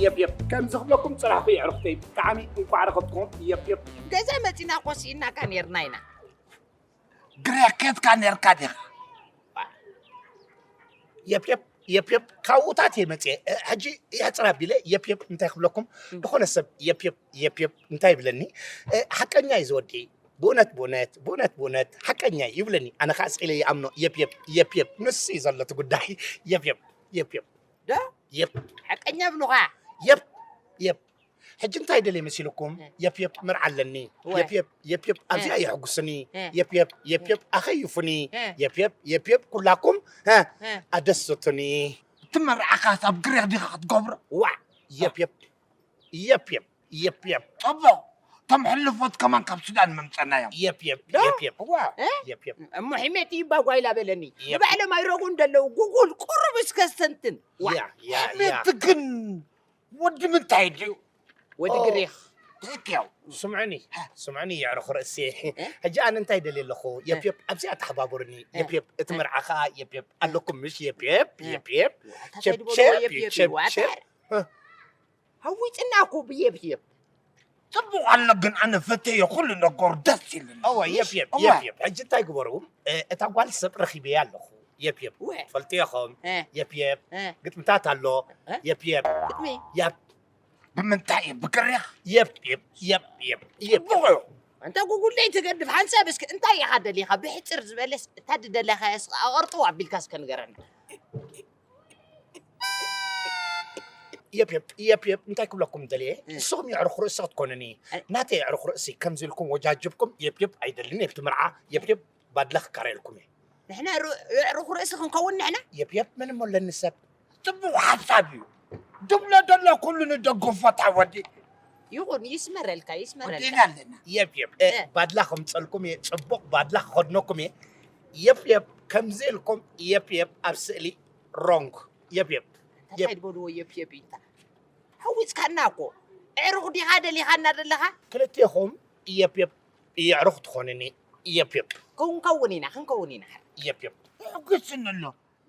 የፕ የፕ፣ ከምዚ ክብለኩም ጽናሕኩ የዕርኽተይ፣ ብጣዕሚ እንቋዕ ረኸብትኩም። የፕ የፕ። ገዛ መጺና ኮስ ኢልናካ ኔርና ኢና። ግሬ ኬትካ ኔርካ ዲኻ? የፕ የፕ፣ የፕ የፕ፣ ካብኡታት እየ መጽየ። እ፣ ሕጂ የሕጽር ኣቢለ የፕ የፕ እንታይ ክብለኩም? ዝኾነ ሰብ የፕ የፕ፣ የፕ የፕ እንታይ ይብለኒ? እ፣ ሓቀኛ እዩ ዝወዲ። ብእውነት፣ ብእውነት፣ ብእውነት፣ ብእውነት ሓቀኛ እዩ ይብለኒ። ኣነ ኸዓ ስቕ ኢለ ይኣምኖ። የፕ የፕ፣ የፕ የፕ፣ ንሱ እዩ ዘሎ እቲ ጉዳይ። የፕ የፕ፣ የፕ የፕ። ዶ? የፕ። ሓቀኛ ብሉኻ። የፕ የፕ። ሕጂ እንታይ ደልየ መሲልኩም? የፕ የፕ፣ መርዓ ኣለኒ። ወ። የፕ የፕ፣ የፕ የፕ፣ ኣብዚኣ የሕጉስኒ። እ። የፕ የፕ፣ የፕ የፕ፣ ኣኸይፉኒ። እ። የፕ የፕ፣ የፕ የፕ፣ ኩላኩም እ፣ እ። ኣደስቱኒ። እቲ መርዓኻስ ኣብ ግሬ ዲኻ ክትገብሮ? ዋዕ። የፕ የፕ፣ የፕ የፕ፣ የፕ የፕ። ጽቡቕ። እቶም ሕልፎት ከማን ካብ ሱዳን መምጸና እዮም። የፕ የፕ፣ ዶ? የፕ የፕ። እ? የፕ የፕ። እሞ ሒሜት ይባጓ ኢላ በለኒ። የፕ። ንባዕሎም ኣይረጉን ደለዉ ጉጉል ቁሩብ እስከ ስተንትን። ዋ። ያ፣ ያ፣ ያ። ሒሜት ግን ወዲ ምንታይ ድዩ? ወዲ ኦ። ግሬኽ። ትእክያው። ስምዑኒ፣ ስምዑኒ የዕርኹ ርእሲ። ሕጂ ኣነ እንታይ ደልየ ኣለኹ? የፕ የፕ ኣብዚኣ ተሓባብሩኒ። እ። የፕ የፕ እቲ መርዓ ኸዓ የፕ የፕ ኣለኩም ምሽ? የፕ የፕ፣ እ። የፕ የፕ። ዋታ ቸፕ ተድበሎ ቸፕ፣ የፕ የፕ ቸፕ ዋታ። ቸፕ። እ። ሃዊጽና እኮ ብየፕ የፕ። ጽቡቕ ኣሎ ግን ኣነ ፈተዮ ኩሉ ነገሩ ደስ ኢሉኒ። እወ፣ የፕ የፕ፣ እወ። የፕ የፕ። ሕጂ እንታይ ግበሩ? እ፣ እታ ጓል ሰብ ረኺበያ ኣለኹ። የፕ የፕ። ወ። ፈልጥዮ ኸም እ። የፕ የፕ። እ። ግጥምታት ኣሎ። እ? የፕ የፕ። ግጥሚ። ያፕ። ብምንታይ እዩ? ብግሬኽ? የፕ የፕ፣ የፕ የፕ፣ የፕ። ጽቡቕ እዩ። ኣንታ ጉጉል ደይ ትገድፍ ሓንሳብ እስኪ እንታይ ኢኻ ደሊኻ ብሕጽር ዝበለስ እታ ድደለኻያስ ኣቐርጥው ኣቢልካ እስከ ንገረኒ። የፕ የፕ፣ የፕ የፕ፣ እንታይ ክብለኩም ደልየ? እ። ንስኹም የዕርኹ ርእሲ ክትኮኑኒ። እ። ናተይ የዕርኹ ርእሲ ከምዚ ኢልኩም ወጃጅብኩም የፕ የፕ ኣይደልን እየ። ኣብቲ መርዓ የፕ የፕ ባድላ ክካረየልኩም እየ። ንሕና ሩ- የዕርኹ ርእሲ ክንከውን ንሕና? የፕ የፕ፣ ምንም ኣለኒ ሰብ። ጽቡቕ ሓሳብ እዩ። ድብሎ ደሎ ኩሉ ንደግፎ ታወዲ። ይኹን ይስመረልካ ይስመረልካ። ወዲና ኣለና። የፕ የፕ፣ እ፣ እ። ባድላ ከምጸልኩም እየ፣ ጽቡቕ ባድላ ክኸድነኩም እየ። የፕ የፕ፣ ከምዚ ኢልኩም የፕ የፕ ኣብ ስእሊ ሮንግ። የፕ የፕ። እንታይ ድበልዎ የፕ የፕ ኢልካ? ሓዊጽካና እኮ። ኣዕሩኽ ዲኻ ደሊኻና ደለኻ? ክልቴኹም የፕ የፕ የዕሩኽ ትኾኑኒ። የፕ የፕ። ክንከውን ኢና ክንከውን ኢና። የፕ የፕ። ሕጉስን ኣሎ።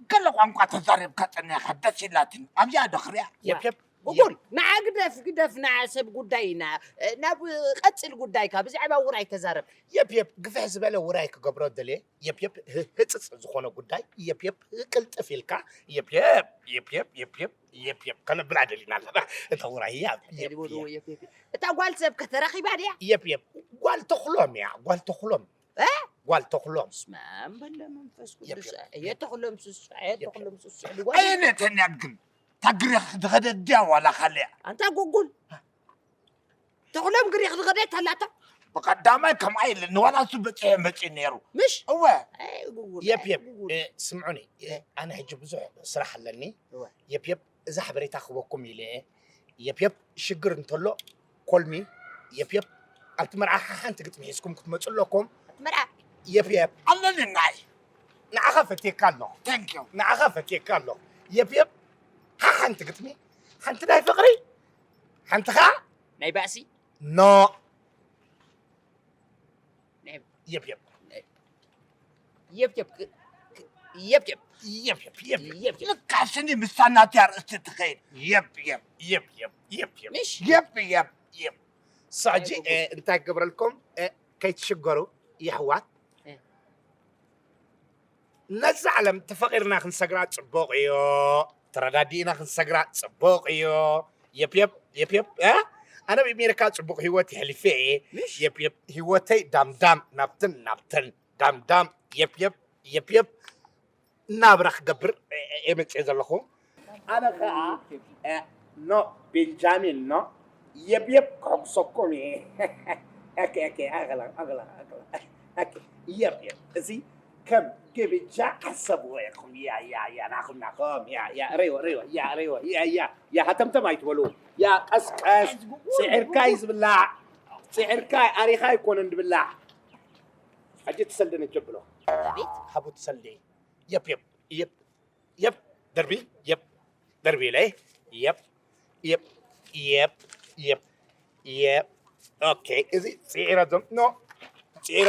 ገለ ቋንቋ ተዛሪብካ ጸኒኻ ደስ ኢላትኒ። ኣብዚኣ ዶ ክሪኣ? የፕ የፕ። ጉጉል ንዓ ግደፍ ግደፍ ንዓ ሰብ ጉዳይ ኢና። ናብ ቀጽል ጉዳይካ ብዛዕባ ውራይ ተዛረብ። የፕ የፕ። ግፍሕ ዝበለ ውራይ ክገብሮ ደልየ። የፕ የፕ። ህ- ህጽጽ ዝኾነ ጉዳይ። የፕ የፕ። ቅልጥፍ ኢልካ የፕ የፕ፣ የፕ የፕ፣ የፕ የፕ፣ የፕ የፕ ከነብላ ደሊና ኣለና። እታ ውራይ እያ። የፕ ይበልዎ የፕ። የፕ የፕ። እታ ጓል ሰብ ከተረኺባ ድያ? የፕ የፕ። ጓል ተኽሎም እያ። ጓል ተኽሎም። እ? ጓል ተኽሎም። ስማም በለ መንፈስ የፕ ቅዱስ የፕ። የተኽሎም ስስዐ የተኽሎም ስስዐ ኣየነተን እያ ግን? ታግሬ ድኸደት ድያ ዋላ ካልያ? ኣንታ ጉጉል ተኽሎም ግሪኽ ዝኸደት ኣላታ። ብቐዳማይ ከምኣ ኢለ ንዋላ እሱ በፂሐ መፂ ነይሩ። ምሽ እወ። ኣይ ጉጉል የፕ ኣይ የፕ። ጉጉል። እ፣ ስምዑኒ፣ እ፣ ኣነ ሕጂ ብዙሕ ስራሕ ኣለኒ። እወ። የፕ የፕ፣ እዛ ሓበሬታ ክህበኩም ኢለ እየ። የፕ የፕ፣ ሽግር እንተሎ ኮልሚ። የፕ የፕ፣ ኣብቲ መርዓ ሓንቲ ግጥሚ ሒዝኩም ክትመፁ ኣለኩም። መርዓ የፕ የፕ። ኣለኒ ናይ ንዓኻ ፈትየካ ኣለኹ። Thank you። ንዓኻ ፈትየካ ኣለኹ። የፕ የፕ፣ ሓንቲ ግጥሚ፣ ሓንቲ ናይ ፍቕሪ፣ ሓንቲ ኸዓ ናይ ባእሲ ኖ። ናይ የፕ የፕ። የፕ የፕ ክ- ክ- የፕ የፕ የፕ የፕ፣ የፕ የፕ። የፕ የፕ ልካ ስኒ ምሳናት ያርእስቲ ትኸይድ። የፕ የፕ የፕ የፕ፣ የፕ የፕ። ምሽ የፕ የፕ። የፕ። ሶ፣ ሕጂ፣ እ፣ እንታይ ክገብረልኩም? እ፣ ከይትሽገሩ የሕዋት። እ። ነዛ ዓለም ተፈቒርና ክንሰግራ ጽቡቕ እዩ። ተረዳዲእና ክንሰግራ ጽቡቕ እዩ። የፕ የፕ፣ የፕ የፕ፣ እ? ኣነ ኣብ ኣሜሪካ ጽቡቕ ህይወት የሕሊፈ እየ። ምሽ የፕ የፕ፣ ህይወተይ ዳምዳም ናብትን ናብትን ዳምዳም። የፕ የፕ፣ የፕ የፕ። ናብራ ክገብር፣ እ፣ እ፣ እየ መፅየ ዘለኹ። ኣነ ኸዓ፣ እ፣ ኖ ቤንጃሚን ኖ የብየብ ከሕጉሰኩም እየ። ኦኬ፣ ኦኬ፣ ኣቕላ፣ ኣቕላ፣ ኣቕላ። ኦኬ፣ የብየብ። እዚ ከም ግብጃ ሓሰብዎ ኢኹም። ያ፣ ያ፣ ያ፣ ናኹም፣ ናኹም። ያ፣ ያ፣ ርዮ፣ ርዮ፣ ያ፣ ርዮ፣ ያ፣ ያ፣ ያ፣ ሃተምተም ኣይትበሉ። ያ፣ ቀስ፣ ቀስ። ስዒርካ እዩ ዝብላዕ። ስዒርካ፣ ኣሪኻ ኣይኮነን ዝብላዕ። ሕጂ ትሰልዲ ነጀብሎ። ኣቤት ሃቡ ትሰልዲ። የፕ፣ የፕ፣ የፕ፣ የፕ። ደርቢ፣ የፕ። ደርቢ ኢለ። የፕ፣ የፕ፣ የፕ፣ የፕ፣ የፕ። ኦኬ፣ እዚ ጽዒረ ዘም-፣ ኖ። ጽዒረ፣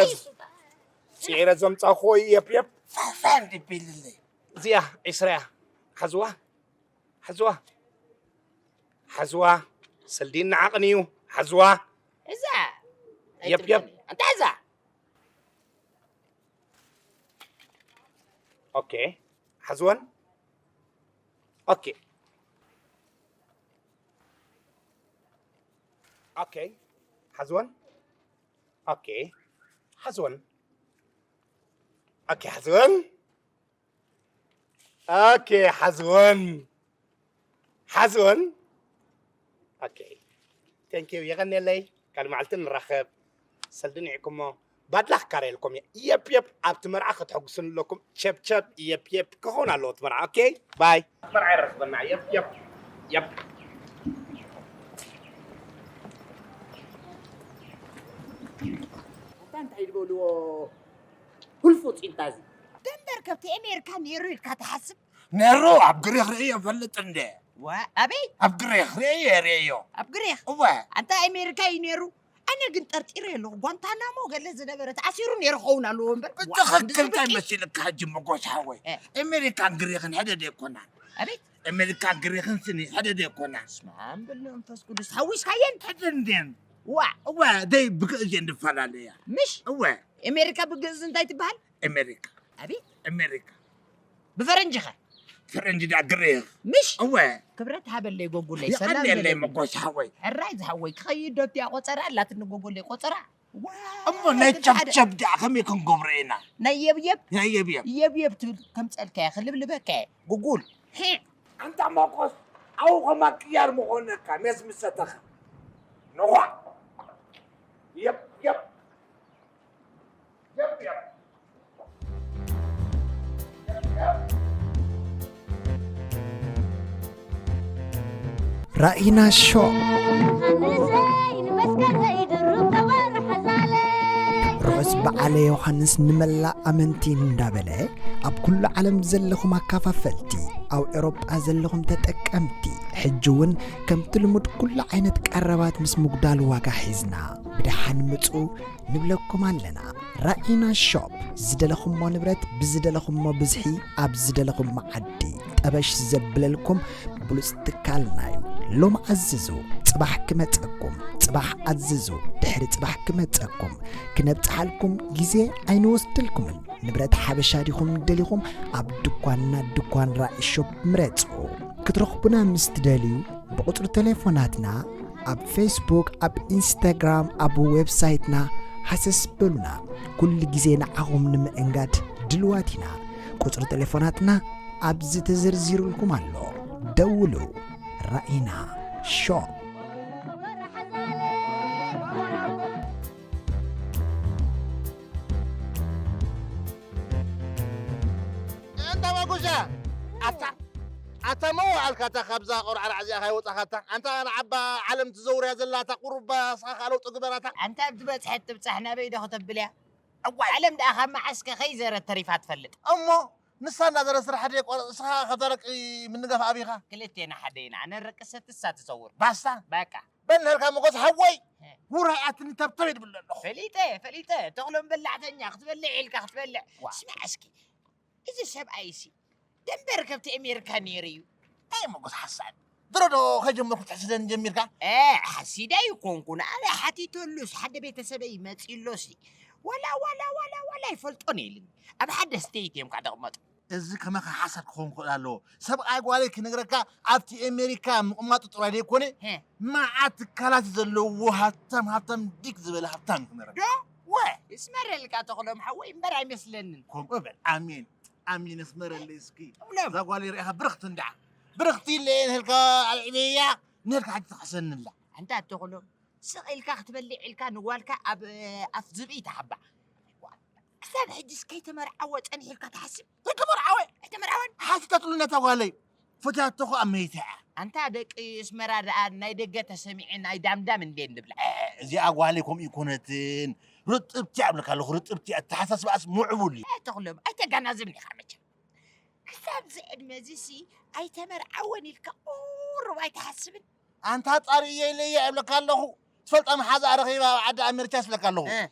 ጽዒረ ዘምጻኹ፣ የፕ፣ የፕ። ፋፋ እንዲቢልለይ። እዚኣ ዒስራ እያ። ሓዝዋ፣ ሓዝዋ፣ ሓዝዋ፣ ሰልዲ ንዓቕን እዩ። ሓዝዋ። እዛ። የፕ፣ የፕ። ኣይትብለኒ። ኣንታ እዛ። ኦኬ። ሓዝወን። ኦኬ። ኦኬ። ሓዝወን። ኦኬ። ሓዝወን። ኦኬ፣ ሓዝወን። ኦኬ፣ ሓዝወን። ሓዝወን። ኦኬ። Thank you። የቐንየለይ። ካልእ መዓልቲ ንራኸብ። ሰልዲ ንዒኩሞ። ባድላ ክካረየልኩም እየ። የፕ፣ የፕ። ኣብቲ መርዓ ከተሐጉሱኒ ኣለኩም። ቸብ፣ ቸብ። የፕ፣ የፕ። ክኸውን ኣለዎ እቲ መርዓ። ኦኬ። ባይ። መርዓ ይረኽበና። የፕ፣ የፕ። የፕ። ኣታ እንታይ ዝበልዎ? ሁልፉ ፂንታ እዚ። ደንበር ከብቲ ኣሜሪካ ነይሩ ኢልካ ትሓስብ? ነይሩ ኣብ ግሪኽ ርእየ ይፈልጥ እንደ። ዋ፣ ኣበይ? ኣብ ግሪኽ ርእየ ርእዮ። ኣብ ግሪኽ? እወ። ኣንታ ኣሜሪካ እዩ ነይሩ። ኣነ ግን ጠርጢረ ኣለኹ። ጓንታናሞ ገለ ዝነበረ ተኣሲሩ ነይሩ ክኸውን ኣለዎ እምበር። ዋ፣ ብትኽክል እንታይ መሲልካ ሕጂ መጎስ ሓወይ? እ። ኣሜሪካን ግሪኽን ሕደደ ኣይኮናን። ኣቤት? ኣሜሪካን ግሪኽን ስኒ ሕደደ ኣይኮናን። ስማም በል መንፈስ ቅዱስ ሓዊስካየን? ሕደ እንድየን። ዋ። እወ፣ ደይ ብግእዝ እየን ዝፈላለያ። ምሽ? እወ። ኣሜሪካ ብግእዝ እንታይ ትበሃል? ኣሜሪካ። ኣቤት? ኣሜሪካ። ብፈረንጂ ኸ? ፈረንጂ ድኣ ግሪኽ። ምሽ? እወ። ክብረት ሃበለይ ጎጉለይ፣ ሰላም የቐንየለይ በለኒ። መጎስ ሓወይ። ሕራይ ዝሓወይ፣ ክኸይድ ዶ እቲኣ ቆጸራ ኣላትኒ ጎጉለይ፣ ቆጸራ? ዋ፣ እሞ ናይ ክንዲ ሓደ። ቸብቸብ ድኣ ከመይ ክንገብሮ ኢና? ናይ የብየብ? ናይ የብየብ። የብየብ ትብል ከምጸልካያ፣ ክልብልበካያ። ጉጉል። ሄ። ኣንታ መጎስ፣ ኣብኡ ኸማ ቅያር ምኾነካ፣ ሜስ ምሰተኻ። ንዃዕ። የብ፣ የብ። ራኢና ሾው። ርሑስ በዓለ ዮሃንስ ንመላእ ኣመንቲ እንዳበለ፣ ኣብ ኩሉ ዓለም ዘለኹም ኣካፋፈልቲ፣ ኣብ ኤውሮጳ ዘለኹም ተጠቀምቲ፣ ሕጂ እውን ከምቲ ልሙድ ኩሉ ዓይነት ቀረባት ምስ ምጉዳል ዋጋ ሒዝና ብደሓን ምጹ ንብለኩም ኣለና። ራኢና ሾፕ፣ ዝደለኹሞ ንብረት ብዝደለኹሞ ብዝሒ ኣብ ዝደለኹም መዓዲ ጠበሽ ዘብለልኩም ብሉጽ ትካልና እዩ። ሎም ኣዝዙ፣ ጽባሕ ክመጸኩም፣ ጽባሕ ኣዝዙ፣ ድሕሪ ጽባሕ ክመጸኩም፣ ክነብጽሓልኩም ግዜ ኣይንወስደልኩምን። ንብረት ሓበሻ ዲኹም ደሊኹም፣ ኣብ ድኳንና፣ ድኳን ራኢ ሾፕ ምረጹ። ክትረኽቡና ምስ ትደልዩ፣ ብቁጽሪ ቴሌፎናትና ኣብ ፌስቡክ፣ ኣብ ኢንስታግራም፣ ኣብ ዌብሳይትና ሃሰስ በሉና። ኩሉ ግዜ ንዓኹም ንምእንጋድ ድልዋት ኢና። ቁጽሪ ቴሌፎናትና ኣብዚ ተዘርዚሩልኩም ኣሎ። ደውሉ። ራኢና ሾፕ። ኣንታ መጉሻ፣ ኣታ፣ ኣታ መዋኣልካ እታ ካብዛ ቆርዓራዕ እዚኣ ካይወጻኻታ። ኣንታ ንዓባ ዓለም ትዘውርያ ዘላታ ቁሩባ ስኻ ካልኦ ጥግበራታ። ኣንታ ኣብ ዝበጽሐት ትብጻሕ ናበይ ዶ ከተብልያ? እዋይ። ዓለም ደኣ ካብ መዓስከ ከይዘረት ተሪፋ ትፈልጥ። እሞ ንሳ እንዳዘረ ስራሕ ድየ ቆረጽ፣ እስኻ ካብ ደረቂ ምንጋፍ ኣቢኻ? ክልቴና ሓደ ኢና፣ ኣነ ረቂ ሰቲ እሳ ትሰውር። ባስታ? በቃ። በል ነርካ መጎስ ሓወይ፣ እ። ውራይ ኣትኒ ተብተብ ይድብል ኣለኹ። ፈሊጠ፣ ፈሊጠ፣ ተኽሎም በላዕተኛ፣ ክትበልዕ ኢልካ ክትበልዕ። ዋ። ስማዕ እስኪ፣ እዚ ሰብኣይሲ፣ ደንበር ከብቲ ኣሜሪካ ነይሩ እዩ። እንታይ መጎስ ሓሳድ? ድሮ ዶ ከጀመርኩ ትሕስደን ጀሚርካ? እ፣ ሓሲድ ኣይኮንኩን። ኣነ ሓቲተሉስ፣ ሓደ ቤተሰበይ መጺሎሲ። ዋላ፣ ዋላ፣ ዋላ፣ ዋላ ይፈልጦን የልን። ኣብ ሓደ ስቴት እዮም ካብ ደቕመጡ። እዚ ከማኻ ሓሳድ ክኸውን ክኽእል ኣለዎ። ሰብኣይ ጓለይ ክነግረካ ኣብቲ ኣሜሪካ ምቕማጡ ጥራይ ዘይኮነ፣ ሄ። መዓት ትካላት ዘለዎ ሃብታም፣ ሃብታም ዲክ ዝበለ ሃብታም እዩ ክነግረካ። ዶ? ወ! ይስመረልካ ተኽሎም ሓወይ እምበር ኣይመስለንን። ከምኡ በል። ኣሜን። ኣሜን የስመረለይ እስኪ። ተኽሎም። እዛ ጓለይ ርኢኻ ብርኽቲ እንድዓ። ብርኽቲ ኢለ እየ ንህልካ ኣልዒለያ፣ ንህልካ ሕጂ ትኽሕሰኒ ኣላ። ኣንታ ተኽሎም፣ ስቕ ኢልካ ክትበልዕ ኢልካ ንጓልካ ኣብ፣ እ፣ ኣፍ ዝብኢ ትሓባ። ክሳብ ሕጂስ ከይተመርዓወ ጸኒሑ ኢልካ ትሓስብ? ከይተመርዓወ? ኣይተመርዓወን? ሓቲታትሉ ነታ ጓለይ። ፈትያቶ ኸኣ መይታ እያ። ኣንታ ደቂ ኣስመራ ደኣ ናይ ደገ ተሰሚዐን ኣይዳምዳም እንዴ ንብላ። እ፣ እዚኣ ጓለይ ከምኡ ኣይኮነትን። ርጥብቲ እያ እብለካ ኣለኹ፣ ርጥብቲ እያ። ኣተሓሳስባኣስ ምዕቡል እዩ። ኣይ ተኽሎም፣ ኣይተጋናዝብን ኢኻ መቸም። ክሳብ እዚ ዕድመ እዚሲ ኣይተመርዓወን ኢልካ ቁሩብ ኣይትሓስብን? ኣንታ ጻሪ እየ ኢለ እየ እብለካ ኣለኹ። ትፈልጣ መሓዛኣ ረኺባ ኣብ ዓዲ ኣሜሪካ ስለካ ኣለኹ። እ።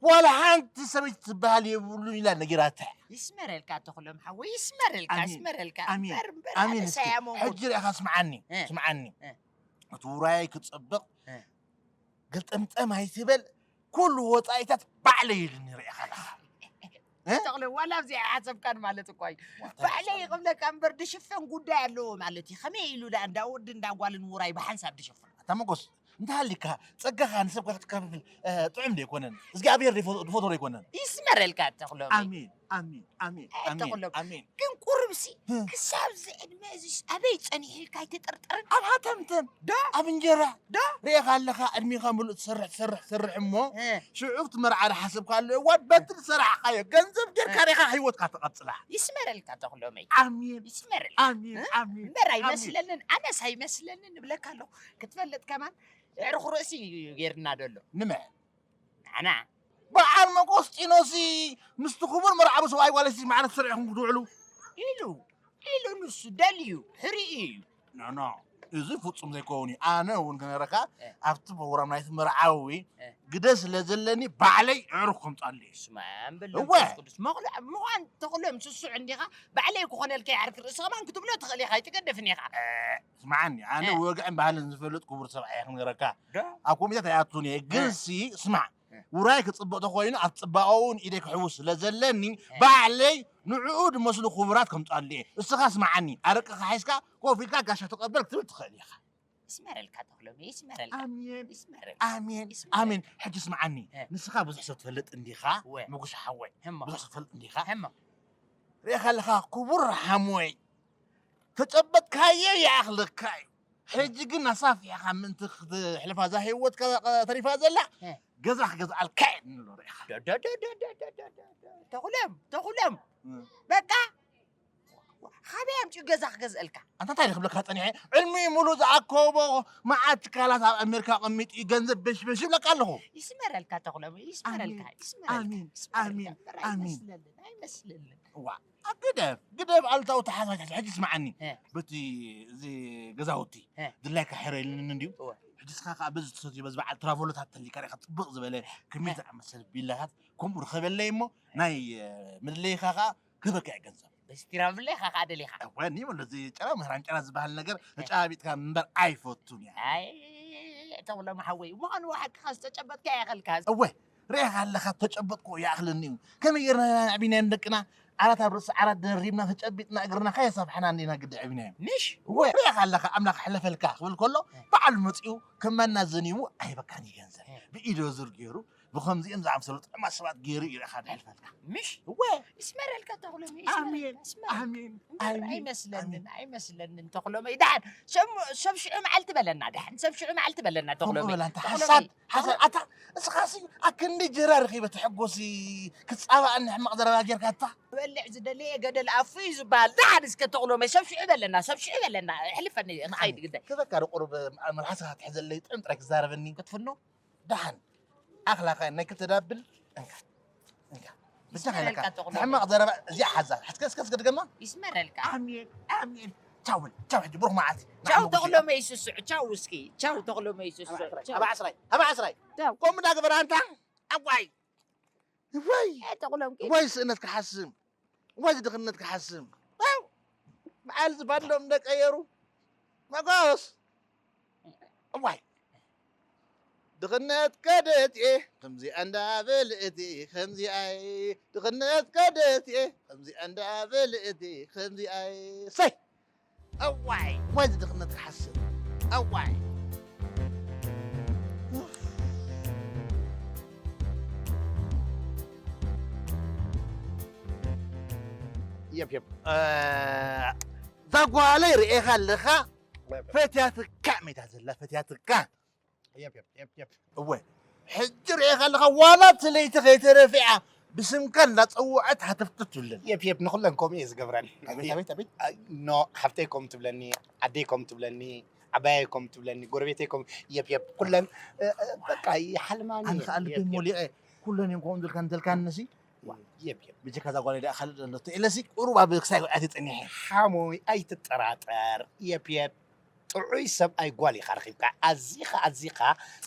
ዋላ ሓንቲ ሰበይቲ ትበሃል የብሉን ኢላ ነጊራታ። ይስመረልካ ተኽሎም ሓወይ፣ ይስመረልካ፣ ኣሜን። ይስመረልካ። ኣሜን። እምበር፣ እምበር ኣሜን። ኣነ እስኪ ሳያሞንኩ። ሕጂ ርኢኻ ስምዓኒ፣ እ። ስምዓኒ። እ። እቲ ውራየይ ክጽብቕ እ። ግልጥምጥም ኣይትበል፣ ኩሉ ወጻኢታት ባዕለይ ኢሉኒ ርኢኻ ኣለኻ። እ? ተኽሎም ዋላ ኣብዚኣ ኣይሓሰብካን ማለት እኳ እዩ። ዋታ ባዕለይ ይኽብለካ እምበር ድሽፈን ጉዳይ ኣለዎ ማለት እዩ። ከመይ ኢሉ ደኣ እንዳ ወዲ እንዳ ጓልን ውራይ ብሓንሳብ ድሽፍን? ኣታ መጎስ፣ እንተሃሊካ ጸጋኻ ንሰብ ከተካፍል እ፣ ጥዑም ዶ ኣይኮነን? እግዚኣብሔር ድፎ- ድፎቶ ዶ ኣይኮነን? ይስመረልካ ተኽሎም። ኣሜን ኣሜን ኣሜን ኣሜን ተኽሎም። ኣሜን። ግን ቁርብሲ እ። ክሳብ እዚ ዕድመ እዚስ ኣበይ ጸኒሑ ኢልካ ኣይተጠርጠርን? ኣብ ሃተምተም ዶ? ኣብ እንጀራ ዶ? ርኤኻ ኣለኻ ዕድሜኻ ምሉእ ትሰርሕ ትሰርሕ ትሰርሕ እሞ እ። ሽዑ ክትመርዓ ዝሓሰብካሉ እዋን በቲ ዝሰራሕኻዮ ገንዘብ ጌርካ እ። ርኢኻ ህይወትካ ትቐጽላ። ይስመረልካ ተኽሎመይ። ኣሜን ይስመረልካ። ኣሜን እ? ኣሜን እምበር ኣሜን። ኣይመስለንን ኣነስ ኣይመስለንን እብለካ ኣለኹ። ክትፈልጥ ከማን የዕርኹ ርእሲ እዩ ጌርና ዘሎ። ንመን? ንዓና። በዓል መቆስጢኖሲ ምስቲ ክቡር መርዓዊ ሰብኣይ ጓለሲ ማዕረ ተሰሪዕኹም ክትውዕሉ? ኢሉ ኢሉ ንሱ ደልዩ ሕሪኡ እዩ። ኖ ኖ፣ እዚ ፍጹም ዘይከውን እዩ። ኣነ እውን ክነግረካ እ። ኣብቲ ፕሮግራም ናይቲ መርዓዊ እ። ግደ ስለ ዘለኒ ባዕለይ የዕርኹ ከምጻሉ እየ። ስማ እምበል እወ። መንፈስ ቅዱስ መቑልዕ ምዃን ተኽሎም ስሱዕ እንዲኻ ባዕለይ ክኾነልካ ይዓርክ ርእሲ ከማን ክትብሎ ትኽእል ኢኻ ኣይትገደፍን ኢኻ። እ፣ ስምዓኒ ኣነ እ። ወግዕን ባህልን ዝፈልጥ ክቡር ሰብኣይ እየ ክነግረካ። ዶ? ኣብ ኮሚቴ ኣይኣቱን እየ ግን እ። ሲ ስማዕ እ። ውራይ ክጽብቕ ተኾይኑ ኣብ ጽባቐኡ እውን ኢደይ ክሕውስ ስለ ዘለኒ እ። ባዕለይ ንዕኡ ድመስሉ ክቡራት ከምጻሉ እየ። እስኻ ስምዓኒ ኣረቅኻ ሒዝካ ኮፍ ኢልካ ጋሻ ተቐበል ክትብል ትኽእል ኢኻ። ይስመረልካ ተኽሎመይ ይስመረልካ ኣሜን ይስመረልካ ኣሜን ይስመረልካ። ኣሜን። ሕጂ ስምዓኒ እ። ንስኻ ብዙሕ ሰብ ትፈልጥ እንዲኻ እወ። መጉሻ ሓወይ እሞ ብዙሕ ሰብ ትፈልጥ እንዲኻ እሞ ርኢኻ ኣለኻ ክቡር ሓሞይ ተጨበጥካዮ ይኣኽለካ እዩ። ሕጂ ግን ኣሳፊሕኻ ምእንቲ ክትሕልፋ እዛ ህይወትካ ተሪፋ ዘላ እ። ገዛ ክገዝኣልካ እየ ንብሎ ርኢኻ። ዶ- ዶ- ዶ- ዶ- ዶ- ዶ- ዶ- ዶ- ተኹሎም ተኹሎም እ። በቃ ካበይ ኣምፂኡ ገዛ ክገዝአልካ? ኣንታ እንታይ ክብለካ ፀኒሐ ዕልሚ ሙሉ ዝኣከቦ መዓት ትካላት ኣብ ኣሜሪካ ቀሚጡ እዩ ገንዘብ በሽበሽ ይብለካ ኣለኹ። ይስመረልካ ተኽሎም ይስመረልካ ይስመረልካ ኣሜን፣ ይስመረልካ። ኣሜን፣ እምበር ኣሜን። ኣይመስለንን ኣይመስለንን። እዋ ግደፍ ግደፍ ኣሉታዊ ተሓሳስ ሕጂ ስምዓኒ እ። በቲ እዚ ገዛውቲ እ። ድላይካ ሕረልንን እንድዩ እወ። ሕጂ ስኻ ከዓ በዚ ትሰትዮ በዚ በዓል ትራቨሎታት ተሊካ ሪካ ፅብቕ ዝበለ ከመይ እ። ዝኣመሰለ ቢላታት ከምኡ ርከበለይ እሞ ናይ እ፣ ምድለይካ ከዓ ክህበካ እየ ገንዘብ በዚ ትራቨለይካ ከዓ ደሊኻ እወ እኒ በሎ እዚ ጨራ ምህራን ጨራ ዝበሃል ነገር ተጫባቢጥካ ምንበር ኣይፈቱን እየ ኣይ ተብሎም ሓወይ ምዃኑ ሓቅኻ ዝተጨበጥካ ይኸልካ እወ ርኢኻ ኣለኻ ተጨበጥኩ ይኣኽለኒ እዩ ከመይ ጌርና ኣዕቢናዮም ደቅና ዓራት ኣብ ርእሲ ዓራት ደሪብና ተጨቢጥና እግርና ከየሳፍሐና እንዲና ግዲ ዕቢናዮም ምሽ እወ ርኢኻ ኣለኻ ኣምላኽ ሕለፈልካ ክብል ከሎ በዓሉ መፂኡ ከማና ዘኒቡ ኣይበካን እዩ ገንዘብ ብኢዶ ዙር ገይሩ ብኸምዚኦም ዝኣምሰሉ ጥዑማት ሰባት ገይሩ እዩ ኢኻ ድሕልፈልካ ምሽ እወ ይስመረልካ ተኽሎመይ ኣሜን ይስመረልካ ይስመረልካ ኣሜን እምበር ኣሜን ኣይመስለንን ኣይመስለንን ተኽሎመይ ደሓን ሰብ ሰብ ሽዑ መዓልቲ በለና ደሓን ሰብ ሽዑ መዓልቲ በለና ከምኡ ተኽሎመይ በላ እንተ ተኽሎመይ ሓሳድ ሓሳድ ኣታ እስኻሲ ኣክንዲ ጀራ ረኺበ ተሐጎሲ ክጻባኣኒ ሕማቕ ዘረባ ጌርካታ በልዕ ዝደለየ ገደል ኣፉ እዩ ዝበሃል ደሓን እስከ ተኽሎመይ ሰብ ሽዑ በለና ሰብ ሽዑ በለና ሕልፈኒ ንኸይድ ግዳይ ክበካ ዶ ቁሩብ መልሓስኻ ትሕዘለይ ጥዑም ጥራይ ክዛረበኒ ክትፍኖ ደሓን ኣኽላኻ ናይ ክልተ ዳብል እንካ እንካ ብቻ ይስመረልካ ከለካ ተኽሎ። ሕማቕ ዘረባ እዚኣ ሓዛ ሕስከ እስከ እስከ ድገማ ይስመረልካ ኣሜን ኣሜን ቻው በል ቻው ሕጂ ብሩኽ መዓልቲ ቻው ንዓመጉሽ ተኽሎመይ ስስዑ ቻው እስኪ ቻው ተኽሎመይ ስስዑ ቻው። ኣብ ዓስራይ ኣብ ዓስራይ ቻው። ከምኡ እንዳገበራ ኣንታ ኣዋይ ወይ ተኽሎም ወይ ስእነት ክሓስም ወይ ድኽነት ክሓስም በዓል ዝባሎም እንደቀየሩ መጎስ እዋይ ድኽነት ከደት እየ ከምዚኣ እንዳበልእቲ ከምዚኣይ ድኽነት ከደት እየ ከምዚኣ እንዳበልእቲ ከምዚኣይ ሰይ እዋይ ወይ ድኽነት ክሓስብ እዋይ የፕ የፕ ዛጓለይ ርኤኻ ኣለኻ ፈትያትካ ሜታ ዘላ ፈትያትካ የፕ የፕ የፕ የፕ እወ ሕጂ ርኤኻ ኣለኻ ዋላ እቲ ለይቲ ከይተረፊዓ ብስምካ እንዳፀውዐት ሃተፍተፍ ትብለኒ የፕ የፕ ንኹለን ከምኡ እየ ዝገብረን ኣቤት ኣቤት ኣቤት ኖ ሓፍተይ ከም ትብለኒ ዓደይ ከም ትብለኒ ዓባየይ ከም ትብለኒ ጎረቤተይ ከም የፕ የፕ ኩለን እ፣ እ፣ በቃ ይሓልማኒ ኣነ እየን። ከዓ ልበይ የፕ የፕ ሞሊቐ ኩለን እዮም ከምኡ ዝልካ እንተልካኒ ነሲ የፕ የፕ ብጀካ እዛ ጓለይ ደኣ ካልእ ኣለቶ ኢለሲ ቁሩብ ኣብ ክሳይ ኣትየ ፀኒሐ ሓሞይ ኣይትጠራጠር የፕ የፕ ጥዑይ ሰብኣይ ጓል ኢኻ ረኺብካ። ኣዚኻ ኣዚኻ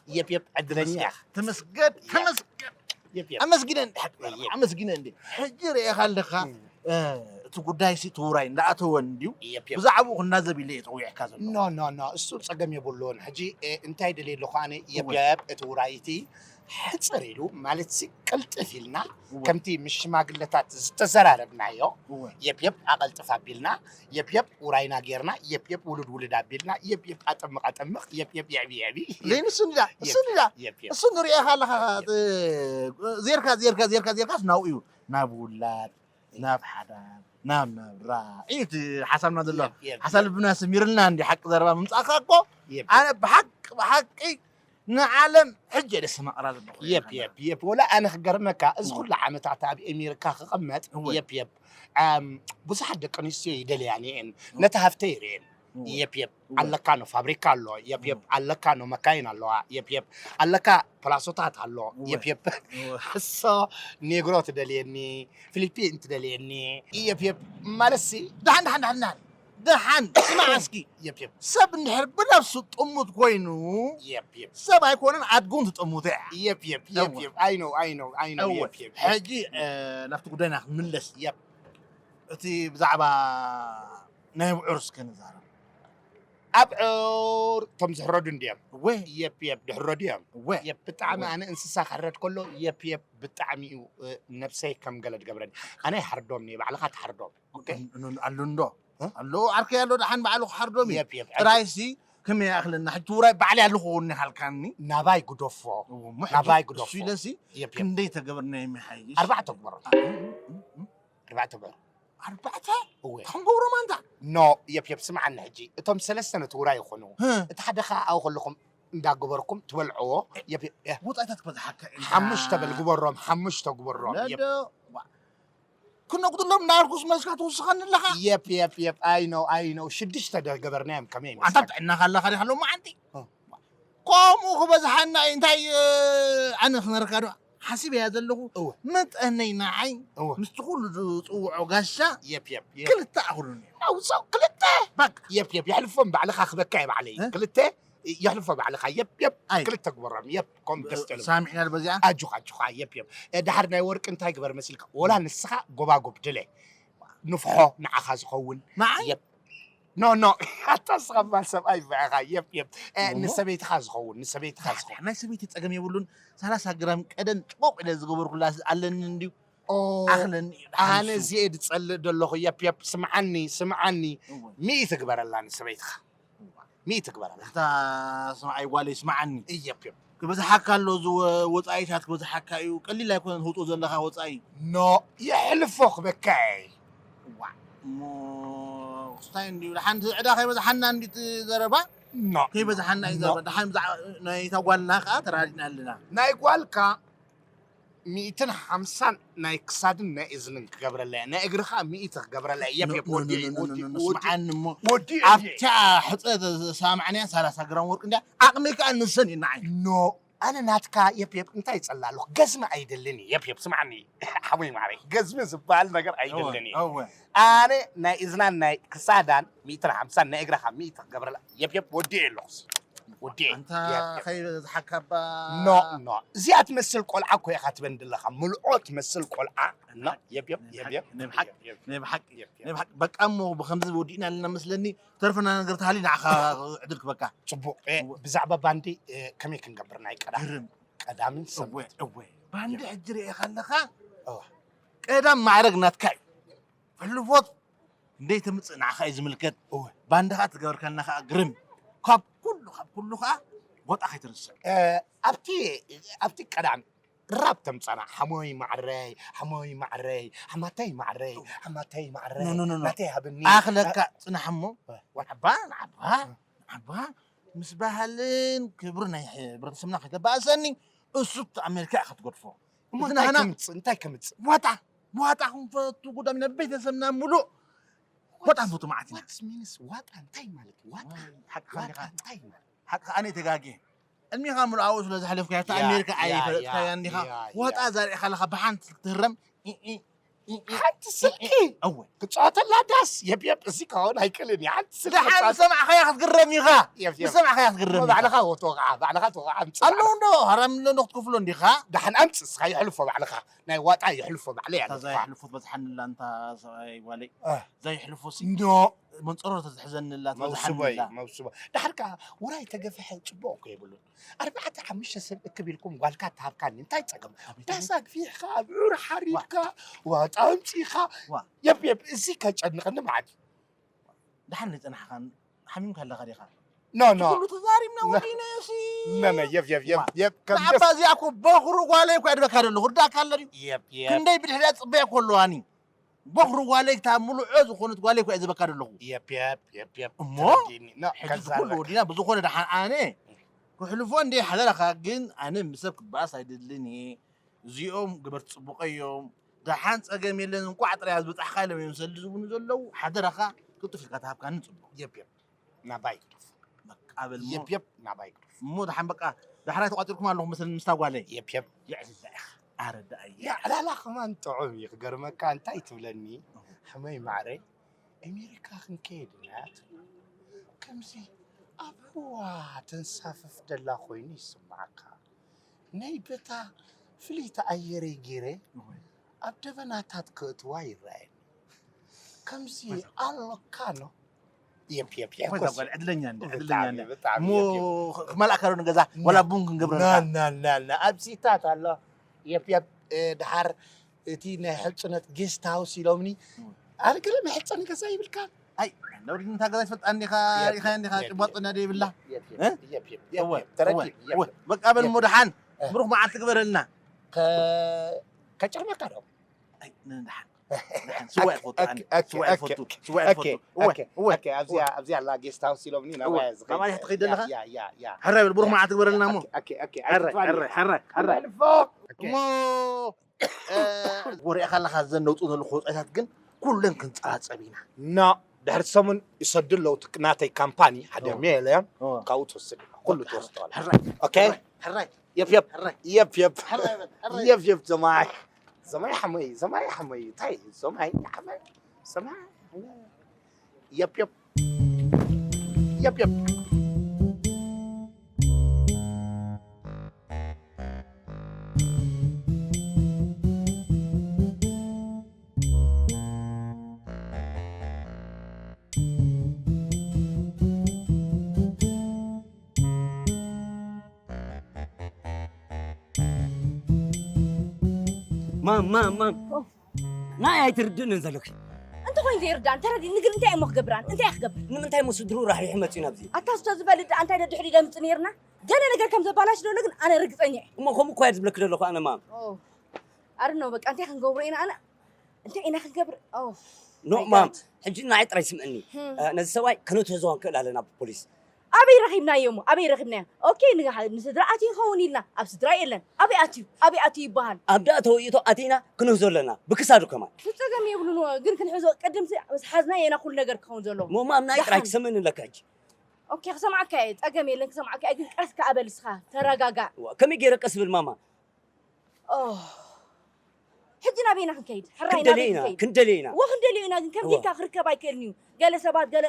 የፕየፕ ዕድለኛ ኢኻ። ተመስገን ተመስገን። ኣመስግነ እንዲ ኣመስግነ እንዲ ሕጂ ርኤኻ ኣለኻ። እቲ ጉዳይ ሲ ትውራይ እንዳኣተወ እንድዩ። ብዛዕባኡ ክናዘብ ኢለ እየ ፀዊዕካ ዘሎ። ኖ ኖ ኖ፣ እሱ ፀገም የብሉን። ሕጂ እንታይ ደልየ ኣለኹ ኣነ፣ የብየብ እቲ ውራይ እቲ ሕፅር ኢሉ ማለት ሲ ቅልጥፍ ኢልና ከምቲ ምስ ሽማግለታት ዝተዘራረብናዮ የብየብ ኣቐልጥፍ ኣቢልና፣ የብየብ ውራይና ጌርና፣ የብየብ ውሉድ ውሉድ ኣቢልና፣ የብየብ ኣጠምቕ ኣጠምቕ፣ የብየብ የዕቢ የዕቢ። ዘይንሱ እንዳ እሱ እንዳ እሱ ንሪኤኻ ኣለኻ። ዜርካ ዜርካ ዜርካ ዜርካስ ናብኡ እዩ፣ ናብ ውላድ፣ ናብ ሓዳር፣ ናብ ናብራ እዩ እቲ ሓሳብና ዘሎ። ሓሳብ ልብና ስሚርልና እንዲ ሓቂ ዘረባ ምምፃእካ እኮ። ኣነ ብሓቂ ብሓቂ ንዓለም ሕጂ እየ ደስ መቕራ ዘለኹ። የፕ የፕ የፕ፣ ወላ ኣነ ክገርመካ፣ እዚ ኩሉ ዓመታት ኣብ ኣሜሪካ ክቕመጥ፣ የፕ የፕ፣ ብዙሓት ደቂ ኣንስትዮ ይደልያኒ እየን፣ ነቲ ሃፍተይ ይርእየን። የፕ የፕ፣ ኣለካ ኖ ፋብሪካ ኣሎ፣ የፕ የፕ፣ ኣለካ ኖ መካይን ኣለዋ፣ የፕ የፕ፣ ኣለካ ፕላሶታት ኣሎ፣ የፕ የፕ። እሶ ኔግሮ ትደልየኒ፣ ፊሊፒን ትደልየኒ፣ የፕ የፕ። ማለትሲ ደሓን ደሓን ደሓን ደሓን ደሓን ስማዕ እስኪ፣ የፕ የፕ። ሰብ እንድሕር ብነብሱ ጥሙት ኮይኑ፣ የፕ የፕ። ሰብ ኣይኮነን ኣድጉን ትጥሙት እያ። የፕ የፕ የፕ የፕ። ኣይ ኖ ኣይ ኖ ኣይ ኖ። የፕ የፕ። ሕጂ ናብቲ ጉዳይና ክንምለስ። የፕ። እቲ ብዛዕባ ናይ ኣብዑር እስከ ንዛረብ። ኣብዑር እቶም ዝሕረዱ እንድዮም። እወ። የፕ የፕ፣ ድሕረዱ እዮም። እወ። የፕ፣ ብጣዕሚ ኣነ እንስሳ ክሕረድ ከሎ የፕ የፕ ብጣዕሚ እዩ ነብሰይ ከም ገለ ትገብረኒ። ኣነ ይሓርዶም፣ ንባዕልኻ ትሓርዶም። ኣሉ እንዶ ኣሎ ዓርከይ ኣሎ፣ ደሓን ባዕሉ ክሓርዶም እዩ። የፕ የፕ። ጥራይሲ ከመይ ይኣኽለና ሕጂ ውራይ ባዕለይ ኣለኹ ክውን ይሃልካኒ። ናባይ ግደፎ። ናባይ ግደፎ። ኢለሲ የፕ የፕ። ክንደይ ተገብርና የሚሓይሽ ኣርባዕተ ግበሮ። ኣርባዕተ ግበሮ። ኣርባዕተ? እወ። ክንገብሮም ኣንታ። ኖ፣ የፕ የፕ፣ ስምዓኒ ሕጂ። እቶም ሰለስተ ነቲ ውራይ ይኹኑ። እቲ ሓደ ኸኣ ኣብኡ ከለኹም እንዳገበርኩም ትበልዕዎ። የፕ የፕ። ውጻኢታት ክበዝሓካ እዩ። ሓሙሽተ በል ግበሮም፣ ሓሙሽተ ግበሮም። የፕ። ነዶ፣ ዋ። ክነጉድሎም እንዳበልኩስ መስካ ትውስኸኒ ኣለኻ። የፕ የፕ የፕ፣ ኣይ ኖ ኣይ ኖ። ሽዱሽተ ዶ ገበርናዮም ከመይ ኣንታ ይመስለካ? ጥዕናኻ ኣለኻ ዲኻ ሎመዓንቲ? ከምኡ ክበዝሓና እዩ። እንታይ ኣነ ክነርካ ዶ ሓሲበያ ዘለኹ? እወ። መጠነይ ንዓይ እወ። ምስቲ ኩሉ ዝፅውዖ ጋሻ የፕ የፕ የፕ። ክልተ ኣኽሉኒ። ኣውፅኦ ክልተ። በቃ። የፕ የፕ፣ የሕልፎም ባዕልኻ ክበካ እየ ባዕለይ። እ? ክልተ የሕልፎ ባዕልኻ። የፕ የፕ። ኣይ። ክልተ ግበሮም። የፕ፣ ከም ደስ ትብል። ሳሚዕና በዚኣ? ኣጆኻ ኣጆኻ። የፕ የፕ። እ፣ ድሓር ናይ ወርቂ እንታይ ግበር መሲልካ? ወላ ንስኻ ጎባጉብ ድለ። ንፍሖ ንዓኻ ዝኸውን። ንዓይ? የፕ። ኖ ኖ። ኣታ ስኻ እባ ሰብኣይ በዓኻ። የፕ የፕ። እ፣ እሞ? ንሰበይትኻ ዝኸውን፣ ንሰበይትኻ ዝኸውን። ናይ ሰበይቲ ጸገም የብሉን። ሰላሳ ግራም ቀደም ጭቆቕ ኢለ ዝገበርኩላ ኣለኒ እንድዩ። ኦ፣ ኣኽለኒ እዩ። ኣነ ሓንሱ። እዚኤ ድጸልእ ደለኹ። የፕ የፕ። ስምዓኒ፣ ስምዓኒ። እወ። ሚእቲ ግበረላ ንሰበይትኻ። እወ። ሚእቲ ግበረላ። እታ ስምዓይ ጓለይ ስምዓኒ። የፕ የፕ። ክበዝሓካ ኣሎ እዚ ወ-፣ ወጻኢታት ክበዝሓካ እዩ። ቀሊል ኣይኮነን ተውጽኦ ዘለኻ ወጻኢ። ኖ፣ የሕልፎ ክበካ እየ። እዋ። እሞ ክስታይ እንድዩ። ሓንቲ ዕዳ ከይበዝሓና እንዲ እቲ ዘረባ? ኖ። ከይበዝሓና እዩ ኖ። ዘረባ። ደሓን ብዛዕባ ናይታ ጓልና ከኣ ተራዲእና ኣለና። ናይ ጓልካ ሚእትን ሓምሳን ናይ ክሳድን ናይ እዝንን ክገብረላ እየ። ናይ እግርኻ ሚእቲ ክገብረላ እየ። የፕ የፕ፣ ኖ፣ ኖ፣ ወዲኤ፣ ኖ፣ ኖ፣ ወዲኤ፣ ኖ፣ ወዲኤ፣ ስምዓኒ እሞ ወዲኤ እየ። ኣብታ ሕፀ ሰማንያን ሰላሳ ግራም ወርቂ እንድያ ዓቕሚ ከኣ ንሰን እዩ ንዓይ። ኖ፣ ኣነ ናትካ የፕ የፕ እንታይ ይጸላ ኣለኹ? ገዝሚ ኣይደልን እየ። የፕ የፕ፣ ስምዓኒ ሓወይ ማዕረይ፣ ገዝሚ ዝበሃል ነገር ኣይደልን እየ። እወ፣ እወ። ኣነ ናይ እዝናን ናይ ክሳዳን ሚእትን ሓምሳን ናይ እግርኻ ሚእቲ ክገብረላ የፕ የፕ፣ ወዲኤ ኣለኹስ። ወዲኤ። ኣንታ የፕ የፕ። ከይበዝሓካ እባ። ኖ፣ ኖ። እዚኣ ትመስል ቆልዓ እኮ ኢኻ ትበኒ ዘለኻ። ምልዖ ትመስል ቆልዓ። ኖ፣ የፕ የፕ፣ የፕ የፕ። ናይ ብሓቂ፣ የፕ የፕ። ናይ ብሓቂ፣ የፕ የፕ። ናይ ብሓቂ። በቃ እሞ ብኸምዚ ወዲእና ኣለና መስለኒ። ተርፈና ነገር ተሃልዩ ንዓኻ ዕድል ክበካ። ጽቡቕ። እ፣ እወ። ብዛዕባ ባንዲ፣ እ፣ ከመይ ክንገብር ናይ ቀዳም? ግርም። ቀዳምን እወ፣ ሰንበት። እወ። ባንዲ የፕ። ሕጂ ርኤኻ ኣለኻ? እወ። ቀዳም ማዕረግ ናትካ እዩ። ሕልፎት እንደይ ተምጽእ ንዓኻ እዩ ዝምልከት። እወ። ባንዲ ኸኣ ትገብርከልና ኸኣ ግርም። ካብ ኩሉ፣ ካብ ኩሉ ኸኣ ጎጣ ከይትርስዕ። እ፣ ኣብቲ፣ ኣብቲ ቀዳም ራፕ ተምጻና። ሓሞይ ማዕረይ፣ ሓሞይ ማዕረይ፣ ሓማተይ ማዕረይ፣ ሓማተይ ማዕረይ፣ ኖ፣ ኖ፣ ኖ፣ ኖ። ናተይ ሃብኒ። ኣኽለካ ጽናሕ እሞ፣ እ። ንዓባ፣ ንዓባ፣ እ። ንዓባ፣ ምስ ባህልን ክብሪ ናይ ሕብረተሰብና ከይተባእሰኒ፣ እሱ ኣብቲ ኣሜሪካ ኢኻ ትገድፎ። እሞ እቲ እንታይ ናህና ከምጽእ? እንታይ ከምጽእ? ዋጣ፣ ዋጣ ክንፈቱ ጉዳም ኢና፣ ቤተሰብና ምሉእ ዋጣ ንፈቱ መዓት ኢና። What means ዋጣ? እንታይ ማለት እዩ? ዋጣ? ዋይ፣ ሓቅኻ ዋጣ እንዲኻ። እንታይ ማለት? ሓቅኻ፣ ኣነ ተጋግየ። ዕድሜኻ ምሉእ ኣብኡ ስለ ዘሕለፍካዮ፣ ኣብታ ያ፣ ኣሜሪካ ያ፣ ኣይፈለጥካያ ያ፣ እንዲኻ። ያ፣ ወጣ ያ። ዘሪእኻ ኣለኻ፣ ብሓንቲ ክትህረም፣ ኢ፣ ኢ፣ ሓንቲ ስልኪ እወ ክጻወተላ ዳስ የብ የብ እዚ ክኸውን ኣይክእልን እዩ። ሓንቲ ስልኪ ደሓን ክጻወት- ዝሰማዕኻያ ክትግረም ኢኻ የብ የብ። ዝሰማዕኻያ ክትግረም ኢኻ ባዕልኻ ወትወቕዓ ባዕልኻ ትወቕዓ ምጽእ ኣለዉ እንዶ ሃራም ኣሎ እንዶ ክትከፍሎ እንዲኻ ደሓን ኣምጽእ እስኻ የሕልፎ ባዕልኻ ናይ ዋጣ የሕልፎ ባዕለይ እታ ኣለኻ ዘየሕልፉት በዝሓንላ እንታ ሰብኣይ ጓለይ እ። ዘየሕልፉ ሲ እንዶ መንፀሮ ተዝሕዘንላ መውስቦይ በዝሓንላ መውስቦ ዳሕርካ ውራይ ተገፍሐ ጽቡቕ እኮ የብሉን ኣርባዕተ ሓሙሽተ ሰብ እክብ ኢልኩም ጓልካ ትሃብካኒ እንታይ ጸገም ኣቤት ዳሳ ግፊሕካ ብዑር ሓሪድካ ዋጣ ኣምጺኻ ዋ። የብ የብ እዚ ከጨንቐኒ ማለት እዩ ደሓን ዘይፀናሕኻን ሓሚምካ ኣለኻ ዲኻ ኖ ኖ ኩሉ ተዛሪብና ወዲናዮ ሲ መመ የብ የብ የብ የብ ከም ንዓባ እዚኣ እኮ በኹሩ ጓለይ እኮ እድበካ ዘለኹ ርዳእካ ኣሎ ድዩ የብ የብ ክንደይ ብድሕሪያ ፅበያ እኮ ኣለዋኒ በኹሩ ጓለይ እታ ሙሉዖ ዝኾነት ጓለይ እኮ እየ ዝበካ ዘለኹ የብ የብ የብ የብ እሞ? ተረዲእኒ። ኖ ሕጂ ከዛ ኩሉ ወዲና ብዝኾነ ደሓን ኣነ ክሕልፎ እንደ ሓደራኻ ግን ኣነ ምሰብ ክበኣስ ኣይደልን እየ እዚኦም ገበርቲ ፅቡቀ እዮም ደሓን ፀገም የለን እንቋዕ ጥራይ ዝበፃሕካ ኢሎም እዮም ሰልዲ ዝብሉ ዘለዉ ሓደራኻ ቅልጡፍ ኢልካ ተሃብካኒ ፅቡቅ የብ የብ ናባይ ግደፍ በቃ በል እሞ የብ የብ ናባይ ግደፍ እሞ ደሓን በቃ ዳሕራይ ተቋፂርኩም ኣለኹ መሰለኒ ምስታ ጓለይ የብ የብ የዕልላ ኢኻ ኣረዳእየ ያ ዕላላ ከማን ጥዑም እዩ ክገርመካ እንታይ ትብለኒ ሕመይ ማዕረይ ኣሜሪካ ክንከይድ ኢና ከምዚ ኣብ ህዋ ተንሳፍፍ ደላ ኮይኑ ይስማዓካ ናይ በታ ፍልይቲ ኣየረይ ገይረ ኣብ ደበናታት ክእትዋ ይረኣየኒ ከምዚ ኣለካ ኖ የብ የብ የብ ኮይዛ ጓል ዕድለኛ እንደ ዕድለኛ ብጣዕሚ እንደ ብጣዕሚ እሞ የብ የብ ክመልኣካ ዶ ንገዛ ወላ ቡን ክንገብረልካ ናናናና ኣብዚታት ኣሎ የብ የብ እ፣ ድሓር እቲ ናይ ሕልፅነት ጌስት ሃውስ ኢሎምኒ ኣነ ገለ መሕፀኒ ገዛ ይብልካ ኣይ ወዲ እንታ ገዛ ትፈልጣ እንዲኻ የብ፣ ሪኻ እንዲኻ የብ፣ ጭባጡ ናደ ይብላ የብ፣ እ? የብ፣ የብ፣ እወ የብ፣ ተረኪብ እወ የብ። በቃ በል እሞ ደሓን እ። ብሩኽ መዓልቲ ግበረልና ከ- ከጨርመካ ዶ ኣይ ንደሓን ደሓን ስዋ ይፈቱ ኣነ ኦኬ፣ ስዋ ኦኬ፣ ይፈቱ ኦኬ፣ ስዋ ኦኬ፣ ይፈቱ እወ ኦኬ፣ እወ ኦኬ፣ ኣብዚኣ ኣብዚኣ ኣላ ጌስት ሃውስ ኢሎምኒ ናባያ ዝኸይድ ናባያ ትኸይድ ኣለኻ? ያ ያ ያ ሕራይ በል ብሩኽ መዓልቲ ግበረልና እሞ ኦኬ ኦኬ ሕራይ ሕራይ ሕራይ ሕራይ ልፎ እሞ እ፣ ወሪእኻ ኣለኻ ዘን ነውፅኡ ዘለኹ ወፃኢታት ግን ኩለን ክንፀባፀብ ኢና ኖ ድሕሪ ሰሙን ይሰዱ ኣለዉ ትክ- ናተይ ካምፓኒ ሓደ ኦ። ሚልዮን ኦ። ካብኡ ትወስድ ኣለኻ ኩሉ ትወስዶ ኣለኻ ሕራይ ኦኬ ሕራይ የፍ የፍ ሕራይ የፍ የፍ ሕራይ በል ሕራይ የፍ የፍ ዘማይ ዘማይ ሓመይ ዘማይ ሓመይ እንታይ ዘማይ ሓመይ ዘማይ የፍ የፍ የፍ የፍ ማም ማም ማም ናይ ኣይትርድእንን ዘለኺ እንተኾይኑ ዘይርዳእን ተረዲእኒ ግን እንታይ እሞ ክገብር ኣነ እንታይ ክገብር ንምንታይ ምስ ስድሩ ራሕሪሑ መፅዩ ናብዚ ኣታ ስቶ ዝበልድ እንታይ ደድሕሪ ደምፅ ነርና ገለ ነገር ከም ዘባላሽ ዘሎ ግን ኣነ ርግፀኛ እየ እሞ ከምኡ እኳ እየ ዝብለኪ ዘለኹ ኣነ ማም ኣርኖ በቃ እንታይ ክንገብሮ ኢና ኣነ እንታይ ኢና ክንገብር ኖ ማም ሕጂ ንዓይ ጥራይ ስምዕኒ ነዚ ሰብኣይ ከነትሕዞ ክንክእል ኣለና ብፖሊስ ኣበይ ረኺብናዮ እሞ ኣበይ ረኺብናዮ ኦኬ ንስድራ ኣትዩ ይኸውን ኢልና ኣብ ስድራ የለን ኣበይ ኣትዩ ኣበይ ኣትዩ ይበሃል ኣብ ደኣ ተወይቶ ኣቲና ክንህዞ ኣለና ብክሳዱ ከማን ጸገም የብሉን ግን ክንሕዞ ቅድም ምስ ሓዝና የና ኩሉ ነገር ክኸውን ዘለዎ ሞ ማም ናይ ጥራይ ክሰምዕኒ ኣለካ ሕጂ ኦኬ ክሰምዓካ እየ ጸገም የለን ክሰምዓካ እየ ግን ቀስ ከኣ በል እስኻ ተረጋጋዕ ከመይ ገይረ ቀስ ብል ማማ ሕጂ ናበይና ክንከይድ ሕራይ ክንደልዮ ኢና ክንደልዮ ኢና ወ ክንደልዮ ኢና ግን ከምዚ ኢልካ ክርከብ ኣይክእልን እዩ ገለ ሰባት ገለ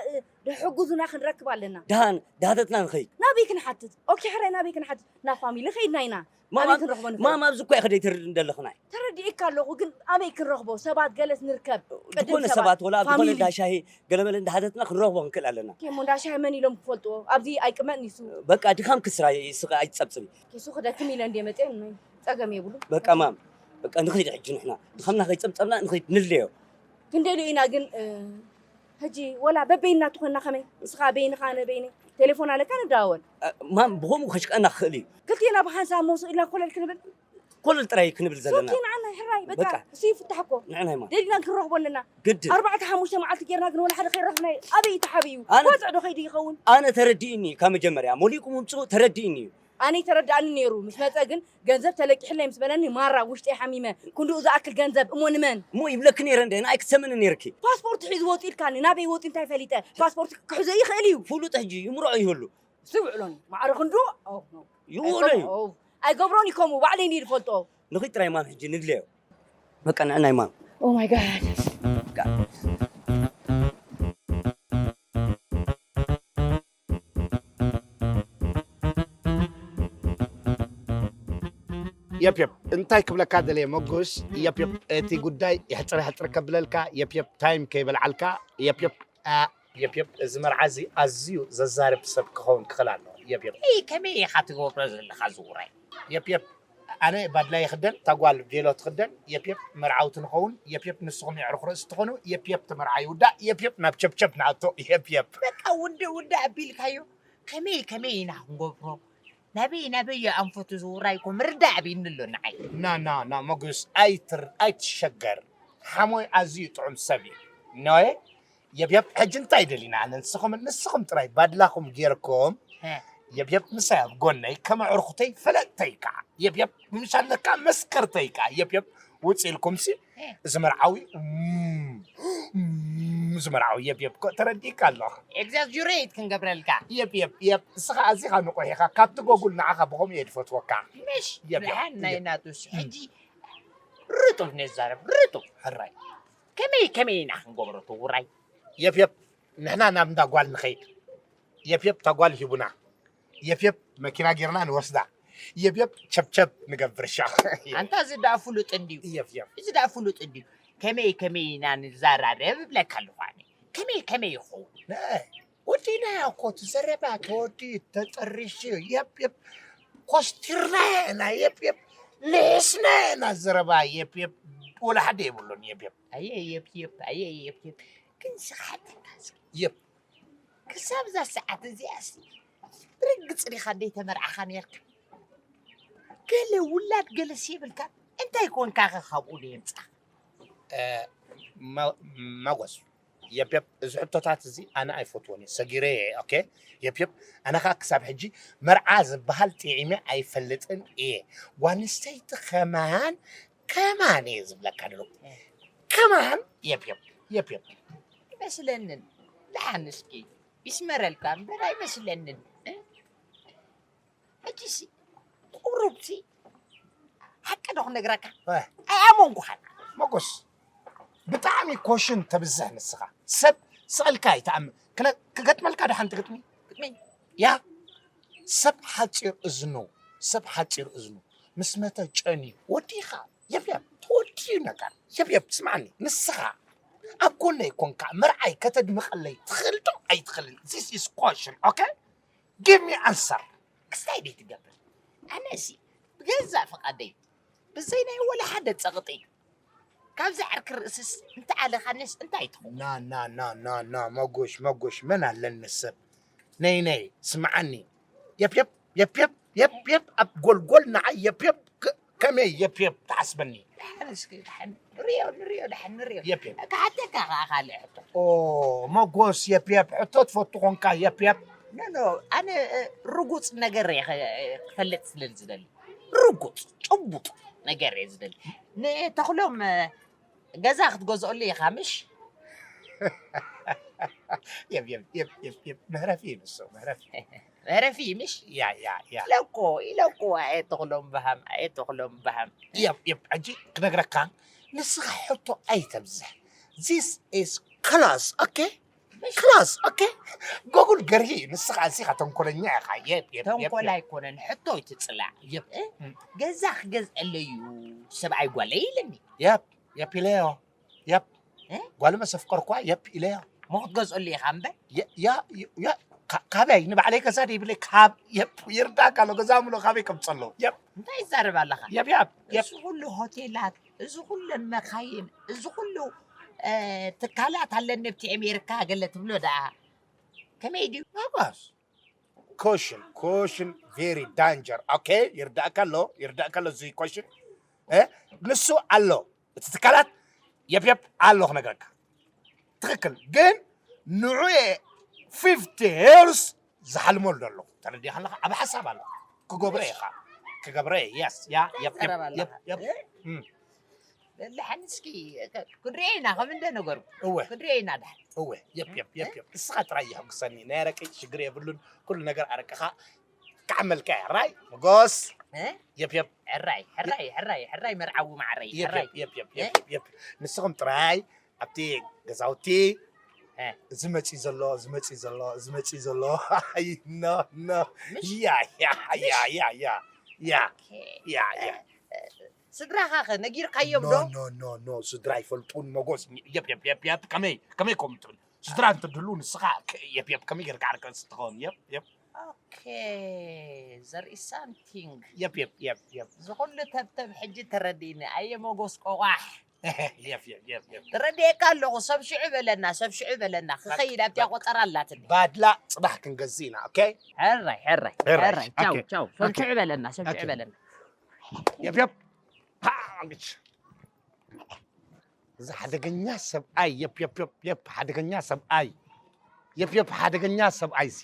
ድሕጉዙና ክንረክብ ኣለና ድሃን ድሃተትና ንኸይድ ናበይ ክንሓትት ኦኬ ሕራይ ናበይ ክንሓትት ናብ ፋሚሊ ከይድና ኢና ኣበይ ክንረኽቦ ንኽእል ማማ ኣብዚ እኳ ኢኸ ደይትርድእኒ ዘለኽናይ ተረዲእካ ኣለኹ ግን ኣበይ ክንረኽቦ ሰባት ገለስ ንርከብ ቅድም ዝኾነ ሰባት ወላ ኣብ ዝኾነ እንዳሻሂ ገለመለ እንዳሃተትና ክንረኽቦ ክንክእል ኣለና ኬሞ እንዳሻሂ መን ኢሎም ክፈልጥዎ ኣብዚ ኣይቅመጥን ይሱ በቃ ድኻም ክስራ ይስኻ ኣይትጸብጽቢ ኪሱ ክደክም ኢለ እንደ መፅአ ጸገም የብሉ በቃ ማም በቃ ንኸይድ ሕጂ ንሕና ድኻምና ከይጸብጸብና ንኸይድ ንለዮ ክንደልዩ ኢና ግን ሕጂ ወላ በበይና ትኾንና ከመይ ንስኻ በይንኻ ኣነ በይነይ ቴሌፎን ኣለካ ንደዋወል ማም ብኸምኡ ከሽቀና ክኽእል እዩ ክልቴና ብሓንሳብ መውስእ ኢልና ኮለል ክንብል ኮለል ጥራይ ክንብል ዘለና ሶኪ ንዓና ሕራይ በቃ እሱ ይፍታሕ እኮ ንዕናይ ማም ደሊና ክንረኽቦ ኣለና ግድን ኣርባዕተ ሓሙሽተ መዓልቲ ጌርና ግን ወላ ሓደ ከይረኽብና ኣበይ ተሓብዩ ኣነ- ወፅዕ ዶ ከይዱ ይኸውን ኣነ ተረዲእኒ ካብ መጀመርያ ሞሊቁ ምምፅኡ ተረዲእኒ እዩ ኣነ ተረዳእኒ ነይሩ ምስ መፀ ግን ገንዘብ ተለቂሕለይ ምስ በለኒ ማራ ውሽጢ ሓሚመ ክንድኡ ዝኣክል ገንዘብ እሞ ንመን እሞ ይብለኪ ነይረ እንደ ንኣይ ክትሰምኒ ነይርኪ ፓስፖርት ሒዙ ወፂኡ ኢልካኒ ናበይ ወፂኡ እንታይ ፈሊጠ ፓስፖርት ክሕዞ ይኽእል እዩ ፍሉጥ ሕጂ ይምርዖ ይህሉ ዝውዕሎን ማዕረ ክንዱ ይውዕሎ እዩ ኣይገብሮን እዩ ከምኡ ባዕለይ እንዲ ዝፈልጦ ንኺድ ጥራይ ማም ሕጂ ንድለዮ በቃ ንዕናይ ማም Oh my God. የፕየፕ እንታይ ክብለካ ደልየ መጉስ፣ የፕየፕ እቲ ጉዳይ ይሕፅር ይሕፅር ከብለልካ፣ የፕየፕ ታይም ከይበልዓልካ፣ የፕየፕ አ፣ የፕየፕ እዚ መርዓ እዚ ኣዝዩ ዘዛርብ ሰብ ክኸውን ክኽእል ኣለዎ። የፕየፕ እይ ከመይ ኢኻ ትገብሮ ዘለኻ ዝውራይ? የፕየፕ ኣነ ባድላ ይኽደን፣ ታጓል ቬሎ ትኽደን፣ የፕየፕ መርዓውቲ ንኸውን፣ የፕየፕ ንስኹም የዕርኹ ርእሲ ትኾኑ፣ የፕየፕ እቲ መርዓ ይውዳእ፣ የፕየፕ ናብ ቸፕቸፕ ንኣቶ። የፕየፕ በቃ ውድእ ውድእ ኣቢልካዮ ከመይ ከመይ ኢና ክንገብሮ? ናበይ ናበይ ኣንፈቱ ዝውራይ እኮ ምርዳእ ኣቢኒ ኣሎ ንዓይ። ና ና ና መጉስ ኣይትር ኣይትሸገር፣ ሓሞይ ኣዝዩ ጥዑም ሰብ እዩ። ኖየ የብየብ ሕጂ እንታይ ደሊና ኣነ ንስኹም ንስኹም ጥራይ ባድላኹም ጌርኩም እ። የብየብ ምሳይ ኣብ ጎነይ ከም ኣዕርኹተይ ፈለጥተይ ከዓ የብየብ ምሻለካ መስከርተይ ከዓ የብየብ ውፅ ኢልኩምሲ እዚ መርዓዊ እም፣ እም፣ እዚ መርዓዊ የብየብ እኮ ተረዲእካ ኣሎ። ኤግዛጅሬት ክንገብረልካ። የብ የብ የብ እስኻ ኣዚኻ ንቑሕ ኢኻ ካብቲ ጎጉል ንዓኻ ብኸምኡ እየ ዝፈትወካ። ምሽ የብ፣ የብ፣ ብርሃን ናይ የብ። ናቱስ ሕጂ ርጡብ ነዛረብ ርጡብ። ሕራይ ከመይ ከመይ ኢና ክንገብሮ እቲ ውራይ? የብ የብ ንሕና ናብ እንዳ ጓል ንኸይድ። የብ የብ እታ ጓል ሂቡና። የብ የብ መኪና ጌርና ንወስዳ። የብ የብ ቸብቸብ ንገብር ሻ። ኣንታ እዚ ዳ ፍሉጥ እንድዩ። የብ የብ እዚ ዳ ፍሉጥ እንድዩ። ከመይ ከመይ ኢና ንዛራረብ እብለካ ኣለኹ ኣነ። ከመይ ከመይ ይኸውን? ወዲና እኮ እቲ ዘረባ ተወዲ ተጠሪሽ። የብ የብ ኮስቲርና ኢና። የብ የብ ልሕስና ኢና ዘረባ። የብ የብ ወላ ሓደ የብሉን። የብ የብ ኣየ የብ የብ ኣየ የብ የብ ግን ስኻትካ የብ ክሳብ እዛ ሰዓት እዚኣስ ብርግፅ ዲኻ ደይተመርዓኻ ነርካ? ገለ ውላድ ገለስ የብልካ። እንታይ ኮንካ ኸ ካብኡ ደየምፃ? መ- መጎስ የብየብ እዚ ሕቶታት እዚ ኣነ ኣይፈትዎን እየ ሰጊረ እየ። ኦኬ የብየብ ኣነ ኸዓ ክሳብ ሕጂ መርዓ ዝበሃል ጥዒመ ኣይፈልጥን እየ። ጓል ኣንስተይቲ ከማን ከማን እየ ዝብለካ ደሎ። ከማን የብየብ የብየብ ይመስለንን ደሓን እስኪ ይስመረልካ እምበር ኣይመስለንን። ሕጂሲ ቁሩብሲ ሓቂ ዶ ክነግረካ? እ። ኣይኣመንኩኻን። መጎስ ብጣዕሚ ኮሽን ተብዝሕ ንስኻ። ሰብ ስቕ ኢልካ ኣይትኣምን። ክነ- ክገጥመልካ ዶ ሓንቲ ግጥሚ? ግጥሚ? ያ ሰብ ሓፂር እዝኑ ሰብ ሓፂር እዝኑ ምስ መተ ጨንዩ ወዲኻ። የብየብ ተወዲኡ ነገር። የብየብ ስማዕኒ ንስኻ ኣብ ጎነይ ኮንካ መርዓይ ከተድምቐለይ ትኽእል ዶ ኣይትኽእልን? This is question, okay? Give me answer. ክስታይ ደይ ትገብር ኣነሲ ብገዛእ ፍቓደይ ብዘይ ናይ ወላ ሓደ ጸቕጢ ካብዚ ዓርኪ ርእስስ እንተኣለኻነስ እንታይ ትኸውን? ና ና ና ና ና መጎሽ መጎሽ መን ኣለኒ ሰብ ነይ ነይ ስምዓኒ። የፕየፕ የፕየፕ የፕየፕ ኣብ ጎልጎል ንዓይ የፕየፕ ከ- ከመይ የፕየፕ ትሓስበኒ? ደሓን እስኪ ደሓን ንሪኦ ንሪኦ ደሓን ንሪኦ የፕየፕ ክሓተካ ከዓ ካልእ ሕቶ ኦ መጎስ የፕየፕ ሕቶ ትፈቱ ኮንካ የፕየፕ ኖ ኖ ኣነ እ፣ ርጉፅ ነገር እየ ኸ- ክፈልጥ ስለ ዝደሊ ርጉፅ ጭቡጥ ነገር እየ ዝደሊ ንተኽሎም እ፣ ገዛ ክትገዝኦሉ ኢኻ ምሽ የብ የብ የብ የብ የብ መህረፊ እዩ ንሱ መህረፊ መህረፊ ምሽ ያ ያ ያ ኢለኮ ኢለኮ ኣየ ተኽሎም በሃም ኣየ ተኽሎም በሃም የብ የብ ሕጂ ክነግረካ ንስኻ ሕቶ ኣይተብዝሕ this is class okay class okay ጎጉል ገርሂ እዩ ንስኻ እዚኻ ተንኮለኛ ኢኻ የብ የብ የብ ተንኮል ኣይኮነን ሕቶ ይትፅላዕ የብ ገዛ ክገዝአለዩ ሰብኣይ ጓለይ ኢለኒ የብ የብ ኢለዮ የብ እ? ጓል መሰፍቀርኳ የብ ኢለዮ ሞ ክትገዝኦሉ ኢኻ እምበር የ- ያ ያ ካ- ካበይ ንባዕለይ ገዛ ደይብለይ ካብ የብ ይርዳእካ ኣሎ ገዛ ምሎ ካበይ ከምፀሎ የብ እንታይ ይዛረብ ኣለኻ የብ ያብ የብ እዚ ኩሉ ሆቴላት እዚ ኩለን መካይን እዚ ኩሉ እ፣ ትካላት ኣለኒ ኣብቲ ኣሜሪካ ገለ ትብሎ ደኣ ከመይ ድዩ ኣባስ ኮሽን ኮሽን very danger okay ይርዳእካ ኣሎ ይርዳእካ ኣሎ እዚ ኮሽን እ? ንሱ ኣሎ እቲ ትካላት የብየብ ኣሎ ክነግረካ ትኽክል ግን ንዑ የ fifty years ዝሓልመሉ ኣለኹ ተረዲኻ ኣለኻ ኣብ ሓሳብ ኣለኹ ክገብረ ኢኻ ክገብረ እየ yes ያ የብ የብ ትዛረብ ኣለኻ። የብ የብ እም፣ ደሓን እስኪ ክንሪኦ ኢና ከም እንደ ነገሩ እወ ክንሪኦ ኢና ደሓን እወ የብ የብ የብ የብ እስኻ ጥራይ የሕጉሰኒ ናይ ኣረቂ ሽግር የብሉን ኩሉ ነገር ኣረቅኻ ክዓመልካ እያ ራይ መጎስ እ? የፕ የፕ። ሕራይ፣ ሕራይ፣ ሕራይ፣ ሕራይ መርዓዊ ማዕረይ፣ የፕ ሕራይ። የፕ የፕ የፕ እ? የፕ የፕ። ንስኹም ጥራይ ኣብቲ ገዛውቲ እ። ዝመጺ ዘሎ፣ ዝመጺ ዘሎ፣ ዝመጺ ዘሎ። ኣይ፣ ኖ፣ ኖ። ምሽ? ያ፣ ያ፣ ያ፣ ምሽ? ያ፣ ያ፣ ያ። ኦኬ። ያ፣ ያ። እ፣ እ፣ ስድራኻ ኸ ነጊርካዮም ኖ፣ ዶ? ኖ፣ ኖ፣ ኖ። ስድራ ኣይፈልጡን፣ መጎስ። የፕ፣ የፕ፣ የፕ፣ የፕ። ከመይ፣ ከመይ ኮም ትብል? ስድራ እንትድህሉ ንስኻ ከ-፣ የፕ፣ የፕ፣ ከመይ ጌርካ ዓርከ ስትኸውን? የፕ፣ የፕ። ኦኬ፣ there is something። የፕ፣ የፕ፣ የፕ፣ የፕ። ዝኹሉ ተብተብ ሕጂ ተረዲእኒ። ኣየ መጎስ ቆቋሕ። የፕ፣ የፕ፣ የፕ፣ የፕ። ተረዲኤካ ኣለኹ። ሰብ ሽዑ በለና፣ ሰብ ሽዑ በለና። ክኸይድ ኣብቲያ ቆጸራ ኣላትኒ። ባድላ ጽባሕ ክንገዝእ ኢና፣ ኦኬ? ሕራይ፣ ሕራይ፣ ሕራይ፣ ሕራይ። ቻው፣ ኦኬ። ቻው። ሰብ ኦኬ። ሽዑ በለና፣ ሰብ ሽዑ ኦኬ። በለና። የፕ፣ የፕ። ሃ፣ ግጭ። እዚ ሓደገኛ ሰብኣይ፣ የፕ፣ የፕ፣ የፕ፣ የፕ፣ ሓደገኛ ሰብኣይ። የፕ፣ የፕ፣ ሓደገኛ ሰብኣይ እዚ።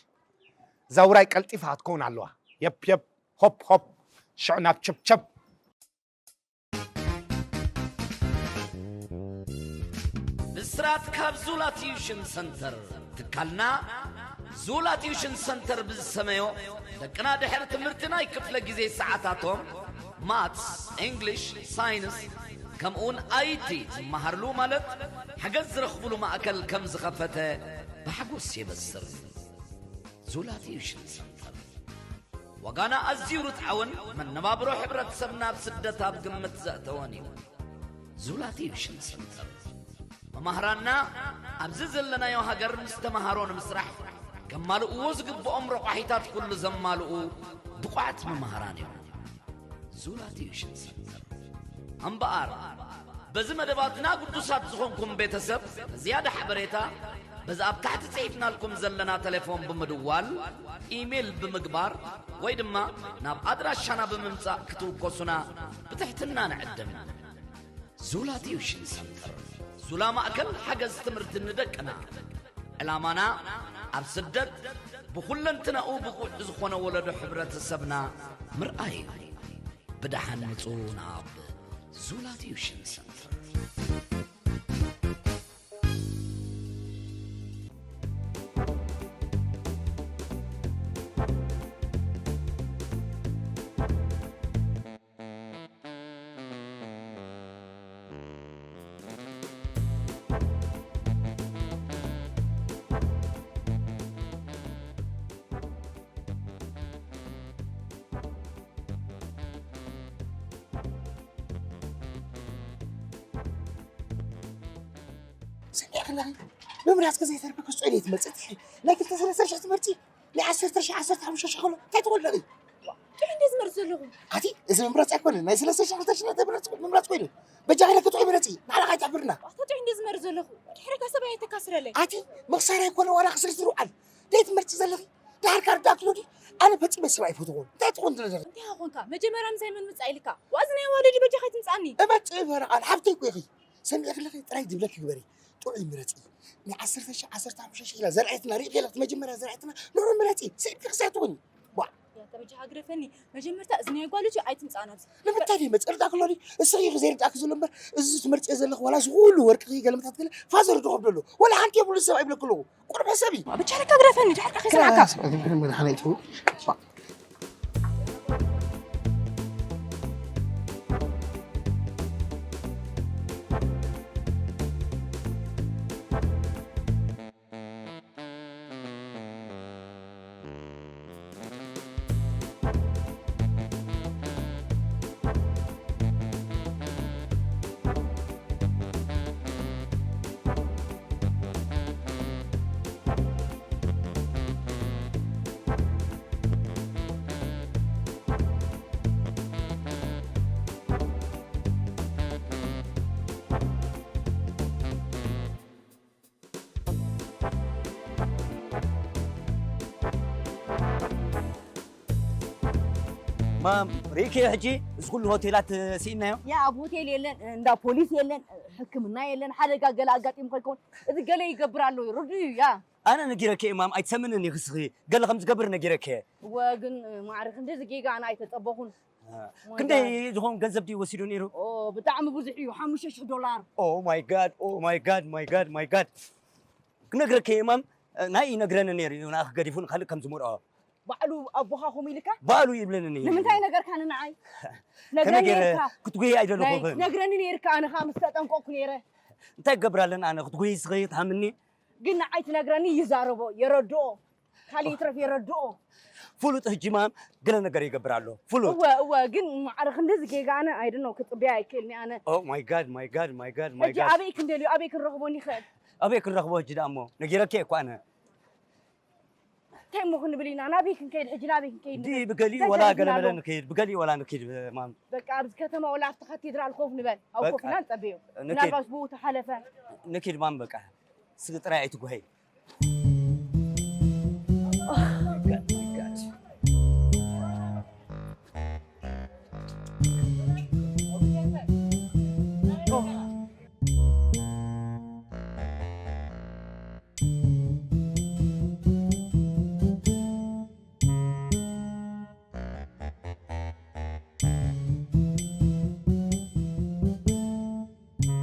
እዛ ውራይ ቀልጢፋ ክትከውን ኣለዋ። የፕ፣ የፕ፣ ሆፕ፣ ሆፕ። ሽዑ ናብ ቸፕ፣ ቸፕ። ብስራት ካብ ዙላ ቲዩሽን ሰንተር። ትካልና ዙላ ቲዩሽን ሰንተር ብዝሰመዮ፣ ደቅና ድሕሪ ትምህርቲ ናይ ክፍለ ግዜ ሰዓታቶም ማትስ፣ እንግሊሽ፣ ሳይንስ፣ ከምኡውን ኣይቲ ዝመሃርሉ ማለት ሓገዝ ዝረኽብሉ ማእከል ከም ዝኸፈተ ብሓጎስ የበስር። ዙላ ቲዩሽን ሰንተር። ዋጋና ኣዝዩ ርትዓውን መነባብሮ ሕብረተሰብና ኣብ ስደት ኣብ ግምት ዘእተወን እዩ። ዙላ ቲዩሽን ሰንተር። መማህራንና ኣብዚ ዘለናዮ ሃገር ምስ ተመሃሮ ንምስራሕ ከማልእዎ ዝግብኦም ረቋሒታት ኩሉ ዘማልኡ ብቑዓት መማህራን እዮም። ዙላ ቲዩሽን ሰንተር። እምበኣር፣ በዚ መደባትና ግዱሳት ዝኾንኩም ቤተሰብ፣ ንዝያዳ ሓበሬታ በዚ ኣብ ታሕቲ ጽሒፍናልኩም ዘለና ቴሌፎን ብምድዋል፣ ኢሜይል ብምግባር፣ ወይ ድማ ናብ ኣድራሻና ብምምጻእ ክትውከሱና ብትሕትና ንዕድም። ዙላ ቲዩሽን ሰንተር። ዙላ ማእከል ሓገዝ ትምህርቲ ንደቅና። ዕላማና፣ ኣብ ስደት ብኹለንትናኡ ብቑዕ ዝኾነ ወለዶ ሕብረተሰብና ምርኣይ እዩ። ብደሓን ምጹ ናብ ዙላ ቲዩሽን ሰንተር። ሰሚዕክላ፣ ምምራጽ ከዘይተርፍ ክስጦ ኢለ ትመጽእ። ናይ ክልተ ሰለስተ ሽሕ ትመርጺ፣ ናይ ዓሰርተ ሽሕ፣ ዓሰርተ ሓሙሽተ ሽሕ ከሎ እንታይ ትኾን ኣለኺ? ጥዑይ እንደ ዝመርጽ ዘለኹ። ኣቲ፣ እዚ ምምራጽ ኣይኮነን። ናይ ሰለስተ ሽሕ፣ ክልተ ሽሕ ናይ ምምራጽ፣ ምምራጽ ኮይኑ። በጃኺ ለኪ ጥዑይ ምረጺ፣ ንዓና ካይተሕብርና። ኣታ ጥዑይ እንደ ዝመርጽ ዘለኹ። ድሕሪ ከ ሰብኣይ ኣይተካስረለይ። ኣቲ፣ ምኽሳር ኣይኮነ ዋላ ክስርዝሩ ቃል። ደይ ትመርጺ ዘለኺ? ድሓር ካርዳ ክሎዲ፣ ኣነ ፈጺመ ሰብ ኣይፈትዎን። እንታይ ትኾን ዘለኺ? እንታይ ኾንካ? መጀመርያ ምሳይ መን ምጻእ ኢልካ? ዋዚ ናይ ዋለዲ በጃኻ ኣይትምጻእኒ። እመጽእ እምበር ኣነ ሓፍተይ እኮ ኢኺ። ሰሚዕኪ ኣለኺ? ጥራይ ዝብለኪ ግበሪ። ጥዑይ ምረጺ። ናይ ዓሰርተ ሽሕ፣ ዓሰርተ ሓሙሽተ ሽሕ ኢላ ዘርኣየትና፣ ርኢኺ ኣለኺ? መጀመርያ ዘርኣየትና ንዑ ምረጺ። ስዒብኪ ክሳይ ትኾኒ። ዋ። ያታ በጃኻ ግደፈኒ። መጀመርታ እዚ ናይ ጓል ልጅ ኣይትምጻእ ናብዚ። ንምንታይ ደይመጽእ? ርዳእኪ ኣሎ ድዩ? እስኺ ኢኺ ዘይርዳእኪ ዘሎ እምበር፣ እዚ ትመርጽዮ ዘለኺ ዋላ እዚ ኩሉ ወርቅኺ ገለመታት ገለ ፋዘር ዶ ከብዶ ኣሎ? ዋላ ሓንቲ የብሉ ሰብ ኣይብለኪ ኣለኹ። ቁሩብ ሕሰቢ። ብቻለካ ግደፈኒ፣ ድሓር ከ ክሰማዕካ። መድሓኒቱ። ማም፣ ርኢኪ ሕጂ እዚ ኩሉ ሆቴላት ስኢናዮ? ያ፣ ኣብ ሆቴል የለን፣ እንዳ ፖሊስ የለን፣ ሕክምና የለን፣ ሓደጋ ገለ ኣጋጢሙ ከይከውን እዚ ገለ ይገብር ኣሎ እዩ፣ ርዱእ እዩ፣ ያ። ኣነ ነጊረኪ እየ ማም፣ ኣይትሰምንን ኢኺ እስኺ። ገለ ከም ዝገብር ነጊረኪ እየ። እወ፣ ግን ማዕረ ክንድዚ ጌጋ ኣነ ኣይተጸበኹን። ኦ ማይ ክንደይ ጋድ። ዝኸውን ገንዘብ ድዩ ወሲዱ ነይሩ? ኦ፣ ብጣዕሚ ብዙሕ እዩ፣ ሓሙሽተ ሽሕ ዶላር። ኦ ማይ ጋድ፣ ኦ ማይ ጋድ፣ ማይ ጋድ፣ ማይ ጋድ። ክነግረኪ እየ ማም፣ ናይ ይነግረኒ ነይሩ እዩ፣ ንኣኺ ገዲፉ ንኻልእ ከም ዝመርዖ። ባዕሉ ኣቦኻ ከምኡ ኢልካ? ባዕሉ ይብለኒ ነይሩ። ንምንታይ ነገርካኒ ንዓይ? ነግረኒ ከመይ ገይረ ነይርካ። ክትጉይ ኣይደለኹ ናይ- ነግረኒ ነይርካ፣ ኣነ ከዓ ምስ ተጠንቀቕኩ ነይረ። እንታይ ገብራለን ኣነ ክትጉይ ስኸይት ሃምኒ ግን ንዓይ ትነግረኒ ይዛረቦ፣ የረድኦ። ካልእ ይትረፍ የረድኦ። ፍሉጥ ህጂ ማም ገለ ነገር ይገብር ኣሎ ፍሉጥ እወ እወ፣ ግን ማዕረ ክንደዚ ጌጋ ኣነ ኣይደኖ ክፅበያ ኣይክእልኒ ኣነ። Oh my god my god my god my ሕጂ god ኣበይ ክንደልዩ ኣበይ ክንረኽቦ ንኽእል? ኣበይ ክንረኽቦ ሕጂ ደኣ እሞ ነጊረኪ እኮ ኣነ እንታይ እሞ ክንብል ኢና? ናበይ ክንከይድ ሕጂ? ናበይ ክንከይድ ንብል? ዲ ብገሊኡ እንታይ ወላ ተረዲእና ገለመለ ኣሎ? ንከይድ ብገሊኡ ወላ ንከይድ ማም በቃ ኣብዚ ከተማ ወላ ኣብቲ ካቴድራል ኮፍ ንበል፣ ኣብ በቃ። ኮፍ ኢና ንፀበዮ። ንከይድ። ምናልባት ብኡ ተሓለፈ። ንከይድ ማም በቃ ስግ ጥራይ ኣይትጉሀይ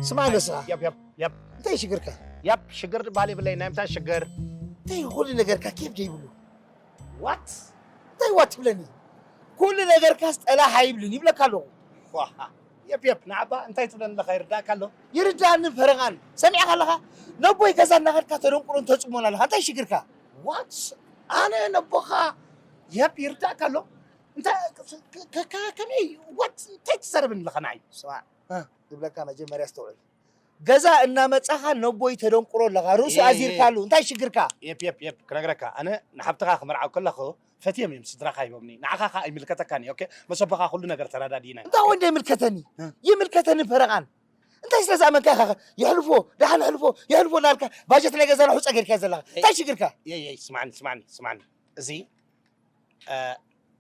ስማዕ ንስኻ ያፕ ያፕ ያፕ እንታይ ሽግርካ? ያፕ ሽግር ዝበሃል የብለይ። ናይ ምንታይ ሽግር? እንታይ ኩሉ ነገርካ ኬፍ ዘይብሉ ዋት እንታይ ዋት ትብለኒ? ኩሉ ነገርካስ ጠላሕ ኣይብልን ይብለካ ኣለኹ። ዋሃ የፕ የፕ ንዓባ እንታይ ትብለኒ ኣለኻ? ይርዳእካ ኣሎ? ይርዳእኒ ፈረቓን ሰሚዕካ ኣለኻ? ነቦይ ገዛ እናኸድካ ተደንቁሮን ተፅሞን ኣለኻ። እንታይ ሽግርካ? ዋት ኣነ ነቦኻ የፕ ይርዳእካ ኣሎ? እንታይ ከ- ከ- ከ- ከመይ ዋት እንታይ ትዛረብኒ ኣለኻ ንዓይ? ስማዕ እ። ዝብለካ መጀመርያ ኣስተውዕል። ገዛ እናመፃኻ ነቦይ ተደንቁሮ ኣለኻ። ርእሱ እ፣ እ። ኣዚርካሉ እንታይ ሽግርካ? የፕ የፕ የፕ ክነግረካ ኣነ ንሓብትኻ ክመርዓ ከለኹ ፈትዮም እዮም ስድራኻ ሂቦምኒ። ንዓኻ ኸዓ ኣይምልከተካን እዩ። ኦኬ ምስ ኣቦኻ ኩሉ ነገር ተራዳዲእና ኢና። እንታይ ወንደ ይምልከተኒ እ። ይምልከተኒ ፈረቓን እንታይ ስለ ዝኣመንካ ኢኻ የሕልፎ ደሓን ሕልፎ የሕልፎ እናልካ ባጀት ናይ ገዛና ሑፀ ገይርካ ዘለኻ እንታይ ሽግርካ? የይ የይ ስማዕኒ ስማዕኒ ስማዕኒ እዚ እ፣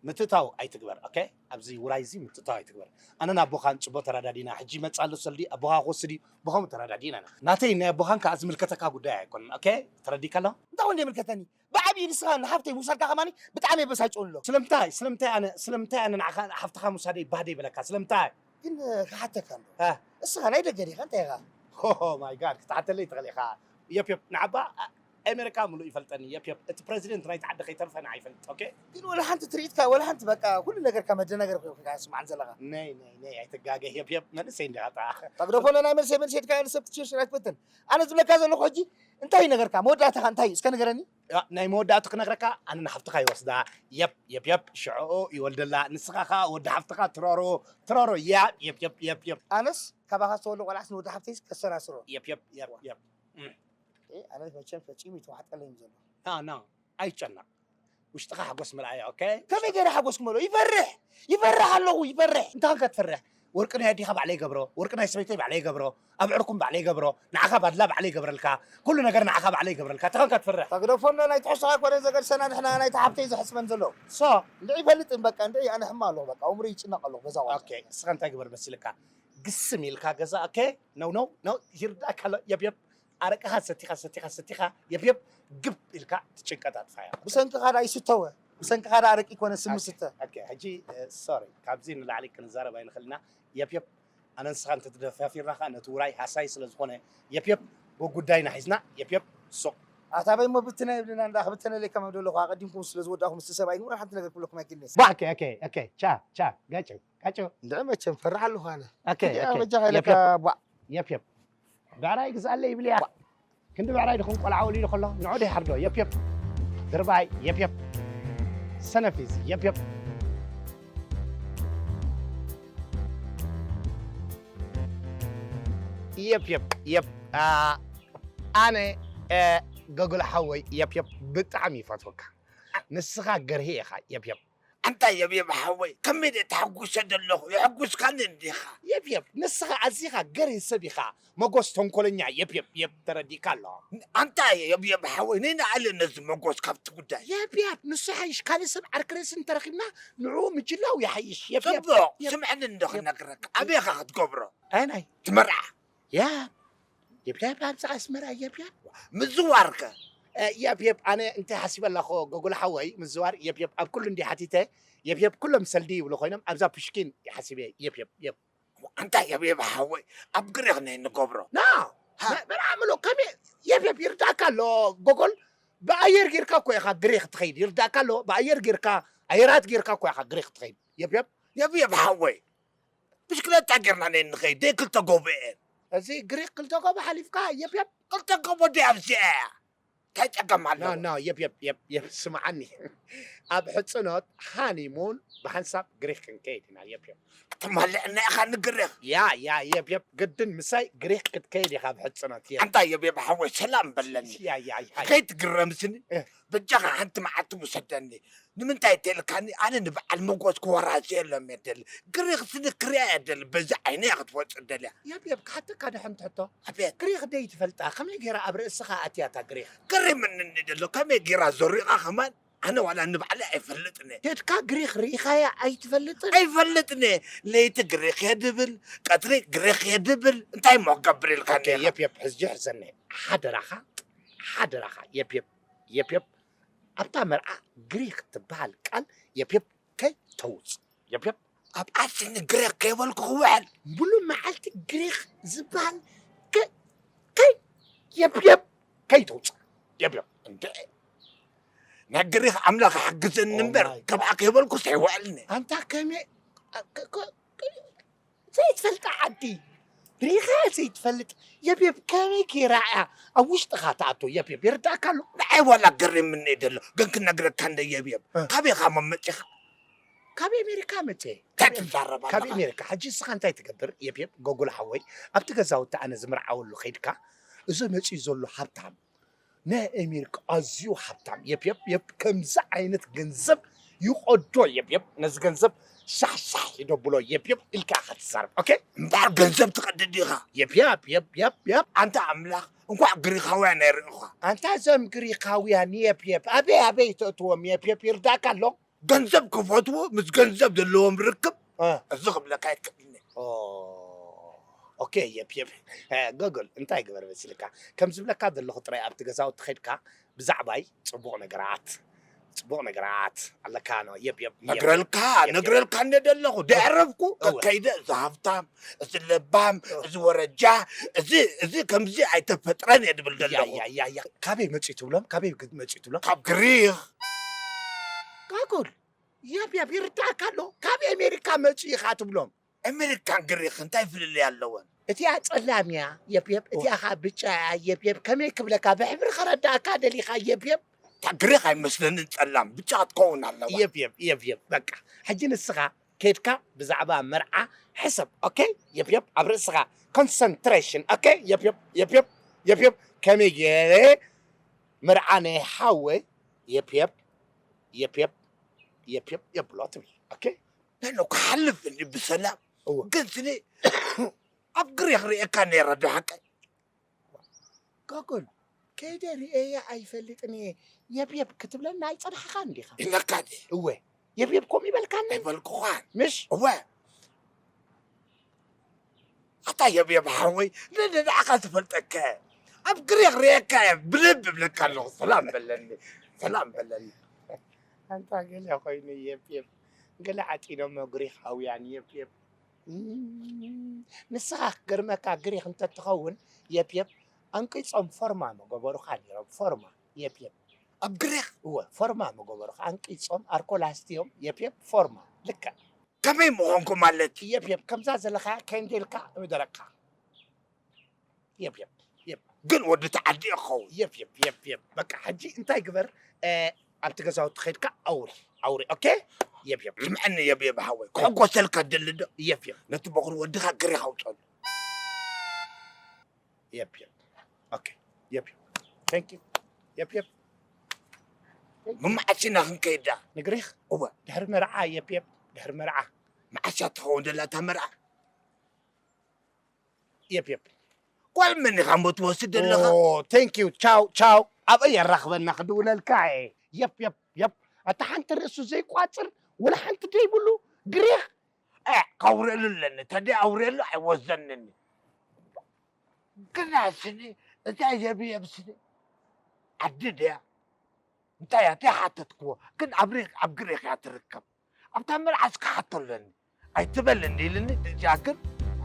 ምትእታው ኣይትግበር። ኦኬ ኣብዚ ውራይ እዚ ምትእታው ኣይትግበር። ኣነን ኣቦኻን ፅቡቅ ተራዳዲና ሕጂ ይመፅእ ኣሎ ሰልዲ ኣቦኻ ክወስድ እዩ ብኸምኡ ተራዳዲና ኢና። ናተይ ናይ ኣቦኻን ከዓ ዝምልከተካ ጉዳይ ኣይኮነን። ኦኬ ተረዲእካ ኣሎ? እንታይ ወንደ ይምልከተኒ ብዓብዪ ንስኻ ንሓፍተይ ምውሳድካ ከማኒ ብጣዕሚ የበሳጭውን ኣሎ። ስለምንታይ ስለምንታይ ኣነ ስለምንታይ ኣነ ንዓኻ ሓፍትኻ ምውሳደይ ባህደ ይበለካ ስለምንታይ? ግን ክሓተካ ኣሎ እ። እስኻ ናይ ደገ ዲኻ እንታይ ኢኻ? ማይ ጋድ ክትሓተለይ ትኽእል ኢኻ። የፕ የፕ ንዓባ ኣሜሪካ ሙሉእ ይፈልጠኒ። የፕ የፕ እቲ ፕሬዚደንት ናይቲ ዓዲ ከይተርፈ ንዓ ይፈልጥ። ኦኬ ግን ወላ ሓንቲ ትርኢትካ ወላ ሓንቲ በቃ ኩሉ ነገርካ መደናገር ኮይኑ ኢኻ ስማዕን ዘለኻ። ነይ ነይ ነይ ኣይትጋገ። የፕ የፕ መንእሰይ እንዲኻ ታ ተግደፎ ናይ መልሰይ መልሰይትካ ንሰብ ትሽርሽር ኣይትፈትን። ኣነ ዝብለካ ዘለኹ ሕጂ እንታይ እዩ ነገርካ መወዳእታኻ እንታይ እዩ እስከ ንገረኒ? ያ፣ ናይ መወዳእቱ ክነግረካ ኣነ ንሓፍትኻ ይወስዳ። የፕ የፕ የፕ ሽዕኡ ይወልደላ ንስኻ ኸዓ ወዲ ሓፍትኻ ትረሮ ትረሮ። ያ የፕ የፕ የፕ የፕ ኣነስ ካባኻ ዝተወልደ ቆልዓስ ንወዲ ሓፍተይስ ከሰራስሮ። የፕ የፕ የፕ የፕ እ፣ ኣነ መቸም ፈጺሙ ይተዋሕጠለይ እዩ ዘሎ። ና ና ኣይጨነቕ። ውሽጥኻ ሓጎስ ምርኣያ። ኦኬ ከመይ ገይረ ሓጎስ ክመልኦ ይፈርሕ ይፈርሕ ኣለኹ ይፈርሕ። እንታይ ኸ ትፈርሕ? ወርቂ ናይ ኣዴኻ ባዕለይ ይገብሮ፣ ወርቂ ናይ ሰበይተይ ባዕለይ ይገብሮ፣ ኣብ ዕርኩም ባዕለይ ይገብሮ፣ ንዓኻ ባድላ ባዕለይ ይገብረልካ፣ ኩሉ ነገር ንዓኻ ባዕለይ ይገብረልካ። እንታይ ኸ ትፈርሕ? ተግደፎ እንዶ ናይ ትሕሶ ኣይኮነን ዘገድሰና ንሕና ናይቲ ሓፍተይ ዘሕስበን ዘሎ። ሶ እንድዒ ይፈልጥ እም በቃ እንድዒ ኣነ ሕማ ኣለኹ በቃ እምሩ ይጭነቕ ኣለኹ በዛ ዋላ። ኦኬ ንስኻ እንታይ ግበር መሲልካ? ግስም ኢልካ ገዛ። ኦኬ ነው ነው ነው ይርዳእካ ኣሎ። የብ የብ ኣረቅኻ ሰቲኻ ሰቲኻ ሰቲኻ የብ የብ ግብ ኢልካ ትጭንቀት ኣጥፋያ። ብሰንክኻ ዳ ይስተወ ብሰንክኻ ዳ ኣረቂ ኮነ ስሚ ስተ። ኦኬ ሕጂ ሶሪ ካብዚ ንላዕሊ ክንዛረብ ኣይንኽእልና። የብ የብ ኣነ ንስኻ እንተተደፋፊርና ኸዓ ነቲ ውራይ ሃሳይ ስለ ዝኾነ የብ የብ ወጉዳይና ሒዝና የብ የብ ሱቕ። ኣታ በይ እሞ ብትነ ይብልና እንዳ ክብተነለይ ከም ደለኹ ኣቐዲምኩም ስለ ዝወዳእኹም ምስቲ ሰብኣይ ግን ሓንቲ ነገር ክብለኩም ኣይክእልን እየ። ባክ ኦኬ ኦኬ ቻ ቻ ጋጭ ጋጭ እንድዒ መቸም ፈርሕ ኣለኹ ኣነ። ኦኬ ያ ኦኬ በጃኻ የብ ኢለካ የብ ቧዕ የብ የብ ብዕራይ ግዛለይ ይብል እያ። ክንዲ ብዕራይ ድኹም ቆልዓ ወሊዱ ከሎ ንዑ ዶ ይሓርዶ? የፕ የፕ ድርባይ የፕ የፕ ሰነፊዝ የፕ የፕ የፕ የፕ የፕ አ፣ ኣነ እ፣ ገጉል ሓወይ የፕ የፕ ብጣዕሚ ይፈትወካ። ንስኻ ገርሂ ኢኻ የፕ የፕ። ኣንታ የብየብ ሓወይ ከመይ ድየ ተሓጒሰ ዘለኹ የሐጉስካኒ እንዲኻ። የብየብ ንስኻ ኣዚኻ ገርሂ ሰብ ኢኻ። መጎስ ተንኮለኛ የብየብ የብ ተረዲእካ ኣሎ። ኣንታ የብየብ ሓወይ ነይ ንኣለ ነዚ መጎስ ካብቲ ጉዳይ። የብየብ ንሱ ይሓይሽ ካልእ ሰብ ዓርኪ ርእሲ እንተረኺብና ንዕኡ ምጅላው ይሓይሽ። የብየብ ጽቡቕ የብ- ስምዕኒ እንዶ የብ- ክነግረካ ኣበይ ኢኻ ክትገብሮ? ኣይ ናይ ትመርዓ። የብ የብየብ ኣብዛ ኣስመራ የብየብ ምዝዋርከ? የብየብ ኣነ እንታይ ሓሲበ ኣለኹ ጎጉል ሓወይ ምዝዋር የብየብ ኣብ ኩሉ እንዲ ሓቲተ የብየብ ኩሎም ሰልዲ ይብሉ ኮይኖም ኣብዛ ፕሽኪን ይሓሲበ የብየብ የብ ኣንታ የብየብ ሓወይ ኣብ ግሪኽ ነይ ንገብሮ ና በርዓምሎ ከመይ የብየብ ይርዳእካ ኣሎ ጎጎል ብኣየር ጌርካ እኮ ኢኻ ግሪኽ ትኸይድ፣ ይርዳእካ ኣሎ። ብኣየር ጌርካ፣ ኣየራት ጌርካ እኮ ኢኻ ግሪኽ ትኸይድ። የብ የብ። የብ የብ ሓወይ፣ ብሽክለታ ጌርና ነ ንኸይድ ደይ ክልተ ጎቦ እየን። እዚ ግሪኽ ክልተ ጎቦ ሓሊፍካ፣ የብ የብ። ክልተ ጎቦ ደይ ኣብዚኣ እያ። እንታይ ጸገም ኖ ኣለዎ? ኖ፣ የብ የብ የብ የብ፣ ስምዓኒ። ኣብ ሕጽኖት ሃኒሙን ብሓንሳብ ግሪኽ ክንከይድ ኢና። የብ የብ። ክትማልዕና ኢኻ ንግሪኽ። ያ ያ፣ የብ የብ፣ ግድን ምሳይ ግሪኽ ክትከይድ ኢኻ ኣብ ሕጽኖት። የብ። ኣንታ የብ የብ ሓወይ ሰላም በለኒ። ያ ያ ያ። ከይትግረምስኒ። እ። በጃኻ ሓንቲ መዓልቲ ውሰደኒ። ንምንታይ ተልካኒ? ኣነ ንበዓል መጎስ ክወራስ የሎም እየ ደሊ። ግሪኽ ስኒ ክሪኣ እየ ደሊ። በዚ ዓይነ እያ ክትወጽእ ደልያ። የብ የብ፣ ክሓተካ ደሓን ትሕቶ። ኣቤት። ግሪኽ ደይ ትፈልጣ? ከመይ ጌራ ኣብ ርእስኻ ኣትያ እታ ግሪኽ? ገሪምኒ ደሎ። ከመይ ጌራ ዘሪቓ ከማን? ኣነ ዋላ ንባዕለይ ኣይፈልጥን እየ። ከድካ ግሪኽ ርኢኻያ ኣይትፈልጥን? ኣይፈልጥን እየ። ለይቲ ግሪኽ እየ ድብል፣ ቀትሪ ግሪኽ እየ ድብል። እንታይ እሞ ክገብር ኢልካኒ ኦኬ፣ ኢኻ? የብ የብ፣ ሕጂ ሕዘኒ። ሓደራኻ፣ ሓደራኻ፣ የብ የብ፣ የብ የብ። ኣብታ መርዓ ግሪኽ ትበሃል ቃል የብ የብ ከይተውጽእ። የብ የብ። ኣብ ዓስኒ ግሪኽ ከይበልኩ ክውዕል። ሙሉ መዓልቲ ግሪኽ ዝበሃል ከ-፣ ከይ-፣ የብ የብ፣ ከይተውጽእ። የብ የብ። እንደ ናይ ግሪኽ ኣምላኽ ሓግዘኒ ኦ እምበር፣ ማይ ካብኣ ጋድ። ከይበልኩስ ኣይውዕልን እየ። ኣንታ ከመይ፣ ከ-፣ ከ-፣ ከ-፣ ዘይትፈልጣ ዓዲ ሪኻ ዘይትፈልጥ የብ የብ፣ ከመይ ጌራ እያ ኣብ ውሽጥኻ ትኣቶ? የብ የብ፣ ይርዳእካ ኣሎ። ንዓይ ዋላ ገሪምኒ እዩ ዘሎ፣ ግን ክነግረካ እንደ የብ የብ። እ። ካበይ ኢኻ መመጺኻ? ካብ ኣሜሪካ መጽየ። እንታይ ትዛረብ ካብ ኣለኻ? ኣሜሪካ። ሕጂ እስኻ እንታይ ትገብር? የብ የብ፣ ጎጉል ሓወይ፣ ኣብቲ ገዛውቲ ኣነ ዝምርዓወሉ ከይድካ፣ እዚ መጽዩ ዘሎ ሃብታም፣ ናይ ኣሜሪካ ኣዝዩ ሃብታም፣ የብ የብ የብ፣ ከምዚ ዓይነት ገንዘብ ይቐዶ፣ የብ የብ፣ ነዚ ገንዘብ ሻሕ ሻሕ ይደብሎ፣ የብ የብ ኢልካ ኢኻ ትዛረብ። ኦኬ? እምበኣር ገንዘብ ትቐድድ ኢኻ። የብ የብ የብ የብ የብ። ኣንታ ኣምላኽ፣ እንኳዕ ግሪኻውያን ኣይርእኻ። ኣንታ እዞም ግሪኻውያን፣ የብ የብ፣ ኣበይ ኣበይ ተእትዎም፣ የብ የብ፣ ይርዳእካ ኣሎ። ገንዘብ ክፈትዎ፣ ምስ ገንዘብ ዘለዎም ርክብ፣ እ። እዚ ክብለካ ኣይክእልን እየ። ኦ፣ ኦኬ፣ የብ የብ። እ፣ ጎጎል፣ እንታይ ግበር መሲልካ? ከም ዝብለካ ዘለኹ ጥራይ ኣብቲ ገዛውቲ ኸይድካ ብዛዕባይ ጽቡቕ ነገራት፣ ጽቡቕ ነገራት ኣለካ፣ ኖ፣ የብ የብ፣ የብ። ነግረልካ፣ የብ የብ። ነግረልካ እንደ ደለኹ፣ ደዕረፍኩ፣ እወ። ከይደ፣ እዚ ሃብታም፣ እዚ ለባም፣ እወ። እዚ ወረጃ፣ እዚ፣ እዚ ከምዚ ኣይተፈጥረን እየ ድብል ያ፣ ደለኹ። ያ፣ ያ፣ ያ። ካበይ መጺኡ ትብሎም? ካበይ መጺኡ ትብሎም? ካብ ግሪኽ። ጎጎል፣ የብ የብ፣ ይርዳእካ ኣሎ። ካብ ኣሜሪካ መጺኡ ኢኻ ትብሎም። ኣሜሪካን ግሪኽ እንታይ ፍልልይ ኣለወን? እቲኣ ጸላም እያ፣ የብ የብ። እቲኣ ኸኣ ብጫ እያ፣ የብ የብ። ከመይ ክብለካ? ብሕብሪ ከረዳእካ ደሊኻ፣ የብ የብ። እታ ግሪኽ ኣይመስለንን ጸላም፣ ብጫ ክትከውን ኣለዋ። የብ የብ፣ የብ የብ። በቃ፣ ሕጂ ንስኻ ከድካ ብዛዕባ መርዓ ሕሰብ፣ ኦኬ? የብ የብ። ኣብ ርእስኻ ኮንሰንትሬሽን፣ ኦኬ? የብ የብ፣ የብ የብ፣ የብ የብ። ከመይ ገይረ መርዓ ናይ ሓወይ፣ የብ የብ፣ የብ የብ፣ የብ የብ የብሎ ትብል፣ ኦኬ? ነኖ ክሓልፍ እንዲ ብሰላም። እወ። ግን ስኒ ኣብ ግሬ ክርእየካ ነይረ ዶ ሓቀይ? ጎጎል፣ ከይደ ርእየ ኣይፈልጥን እየ። የብየብ ክትብለና ኣይጸናሕኻን ዲኻ? ኢለካ ድየ? እወ። የብየብ ከምኡ ይበልካኒ? ኣይበልኩኻን። ምሽ? እወ። ኣታ የብየብ ሓወይ፣ ንዓኻ ዝፈልጠካ እየ። ኣብ ግሬ ክርእየካ እየ፣ ብልብ እብለካ ኣለኹ። ሰላም በለኒ፣ ሰላም በለኒ። ኣንታ ገለ ኮይኑ የብየብ፣ ገለ ዓጢኖሞ ግሪኻውያን የብየብ። እም፣ ንስኻ ክገርመካ ግሪኽ እንተትኸውን የብየብ ኣንቂጾም ፎርማ ምገበሩኻ ነይሮም። ፎርማ የብየብ። ኣብ ግሪኽ? እወ፣ ፎርማ ምገበሩኻ ኣንቂጾም ኣርኮላስቲዮም የብየብ ፎርማ። ልክዕ። ከመይ ምኾንኩ ማለት? የብየብ፣ ከምዛ ዘለኻያ ከንዴልካ ምደረቅካ። የብ፣ የብ፣ የብ። ግን ወዲ ተዓዲ እኸውን። የብ፣ የብ፣ የብ፣ የብ። በቃ፣ ሕጂ እንታይ ግበር? እ፣ ኣብቲ ገዛውቲ ኸይድካ ኣውሪ፣ ኣውሪ፣ ኦኬ? የብ፣ የብ። ስምዐኒ፣ የብ፣ የብ፣ ሓወይ። ክሕጎሰልካ ትደሊ ዶ? የብ፣ የብ። ነቲ በኹሪ ወድኻ ግሪኽ ኣውፀሉ። የብ፣ የብ። ኦኬ። የብ፣ የብ። Thank you። የብ፣ የብ። መመዓስ ኢና ክንከይድ ደኣ? ንግሪኽ? እወ። ድሕሪ መርዓ፣ የብ፣ የብ። ድሕሪ መርዓ። መዓስ እያ ትኸውን ዘላ እታ መርዓ? የብ፣ የብ። ጓል መን ኢኻ እሞ ትወስድ ዘለኻ? ኦ፣ thank you። ቻው፣ ቻው። ኣበይ የራኽበና ክድውለልካ እየ። የብ፣ የብ፣ የብ። ኣታ ሓንቲ ርእሱ ዘይቋጽር፣ ወላ ሓንቲ ደይብሉ፣ ግሪኽ። እ፣ ከውርኤሉ ኣለኒ። ተደይ ኣውርኤሉ ኣይወዘንን። ግና ስኒ፣ እዛ የብ፣ የብ ስኒ። ዓዲ ድያ? እንታይ እያ? እንታይ ሓተትክዎ? ግን ኣብ ሬ-፣ ኣብ ግሪኽ እያ ትርከብ። ኣብታ መርዓስ ክሓቶ ኣለኒ። ኣይትበል እንዲ ኢልኒ፣ እዚኣ ግን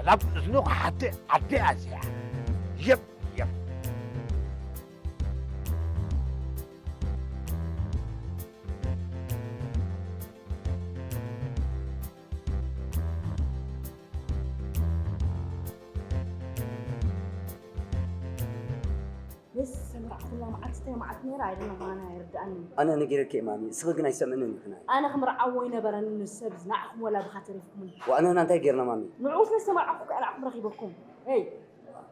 ናብ እዝኑ ክሓቲ ዓዲ እያ እዚኣ። የብ፣ የብ። ኩላ መዓልቲ እንታይ መዓልቲ ነይራ ኣይደለም፣ ኣነ ኣይርድኣንን። ኣነ ነጊረኪ እየ ማሚ፣ እስኺ ግን ኣይሰምዕንን ኢኺ ናይ። ኣነ ክምርዓዎ ኣይነበረንን፣ ንሱ ሰብ ዝናዕኹም ወላ ብኻ ተሪፍኩምን። ወኣነና እንታይ ጌርና ማሚ? ንዑስ ምስ ተመርዓኹ ከኣ ንዓኹም ረኺበኩም። ሄይ!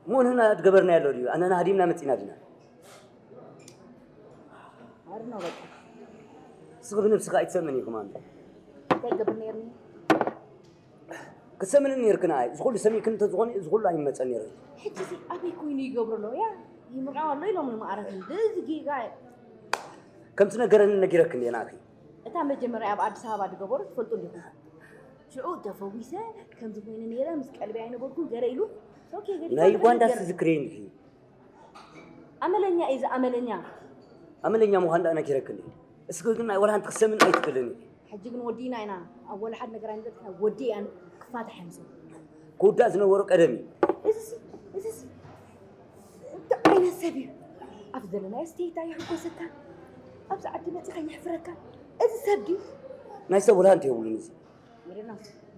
እሞ ንሕና ዝገበርናዮ ኣሎ ድዩ? ኣነና ሃዲምና መጺና ዲና? ኣርኖ በቃ። እስኺ ብነብስኺ ኣይትሰምዕን ኢኺ ማሚ። እንታይ ገብር ነይርኒ? ክትሰምኒ ነይርክን ኣይ እዚ ኩሉ ሰሚዕክን እንተዝኾነ እዚ ኩሉ ኣይመፀን ነይሩ። ሕጂ እዚ ኣበይ ኮይኑ ይገብሩ ኣለዉ ያ ይምርዓው ኣሎ ኢሎም ንመኣረትን እዚ ጌጋ እዩ። ከምቲ ነገረኒ ነጊረክን እየ ንኣኺ። እታ መጀመርያ ኣብ ኣዲስ ኣበባ ዝገበሩ ትፈልጡ እንዲኹም። ሽዑ ተፈዊሰ ከምዚ ኮይኑ ነይረ ምስ ቀልቢ ኣይነበርኩን ገለ ኢሉ ኦኬ ገዲፋ ናይ ጓንዳ ነገረ። ዝክሬን እዩ። ኣመለኛ እዩ ዝኣመለኛ። ኣመለኛ ምዃን ደኣ ነጊረክኒ። እስኪ ግን ናይ ወላ ሓንቲ ክሰምን ኣይትክእልን ኢኺ። ሕጂ ግን ወዲእና ኢና ኣብ ወላ ሓድ ነገር ኣይንበጽሕና ወዲእያ ክፋታሕ እዮም ዝብሉ። ክውዳእ ዝነበሮ ቀደም እዩ። እዚሲ እዚሲ እንታይ ዓይነት ሰብ እዩ? ኣብ ዘለናዮ ስቴታ ይሕጎሰካ ኣብዚ ዓዲ መጺኻ የሕፍረካ እዚ ሰብ ድዩ? ናይ ሰብ ወላ ሓንቲ የብሉን እዚ። ወደና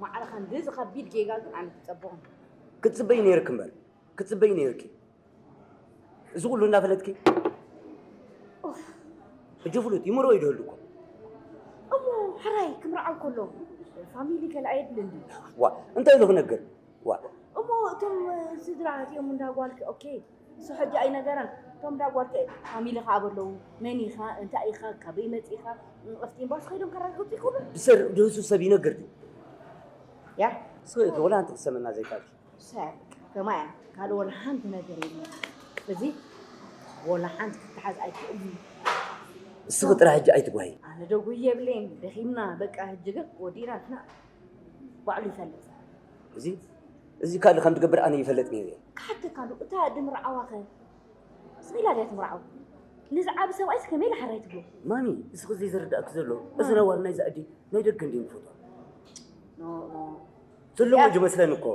ማዕረ ከምዚ እዚ ከቢድ ጌጋ ግን ኣነ ክጸብቖም። ክትጽበዪ ነይርኪ እምበር ክትጽበዪ ነይርኪ። እዚ ኩሉ እናፈለጥኪ ሕጂ ፍሉጥ ይምሮ ይደሉ እኮ እሞ ሕራይ ክምርዓው ከሎ ፋሚሊ ገለ ኣየድልን ድዩ? ዋ እንታይ ኢሉ ክነግር ዋ እሞ እቶም ስድራ እቲኦም እንዳ ጓልኪ ኦኬ እሱ ሕጂ ኣይነገረን እቶም እንዳ ጓልኪ ፋሚሊ ከዓ በለዉ መን ኢኻ እንታይ ኢኻ ካበይ መፂኻ ኣብቲ ኤምባሲ ከይዶም ከረጋግፁ ይኽእሉ ብሰር ድህሱ ሰብ ይነግር ድዩ ያ ወላ ኣንቲ ክሰመና ዘይካል ሰብ ከማያ ካልእ ወላ ሓንቲ ነገር የለን። እዚ ወላ ሓንቲ ክትሓዝ ኣይክእልን እዩ። እስኺ ጥራሕ ሕጂ ኣይትጓሂ። ኣነ ደጉይ የብለይን ደኺምና በቃ ሕጂ ግን ወዲእና ንሕና ባዕሉ ይፈልጥ። እዚ እዚ ካልእ ከም ትገብር ኣነ ይፈልጥ ነይረ። ክሓተካ ዶ እታ ድምርዓዋ ኸ ስቕ ኢላ ድያ ትምርዓው? ንዝዓቢ ሰብኣይስ ከመይ ኢላ ሕራይ ትብሎ? ማሚ እስኺ ዘይዝርዳእኪ ዘሎ እዚ ነዋሪ ናይዛ ኣዲ ናይ ደገ እንድዩ ንፈትዋ። ኖ ኖ ትልሙ እዩ ዝመስለኒ እኮ።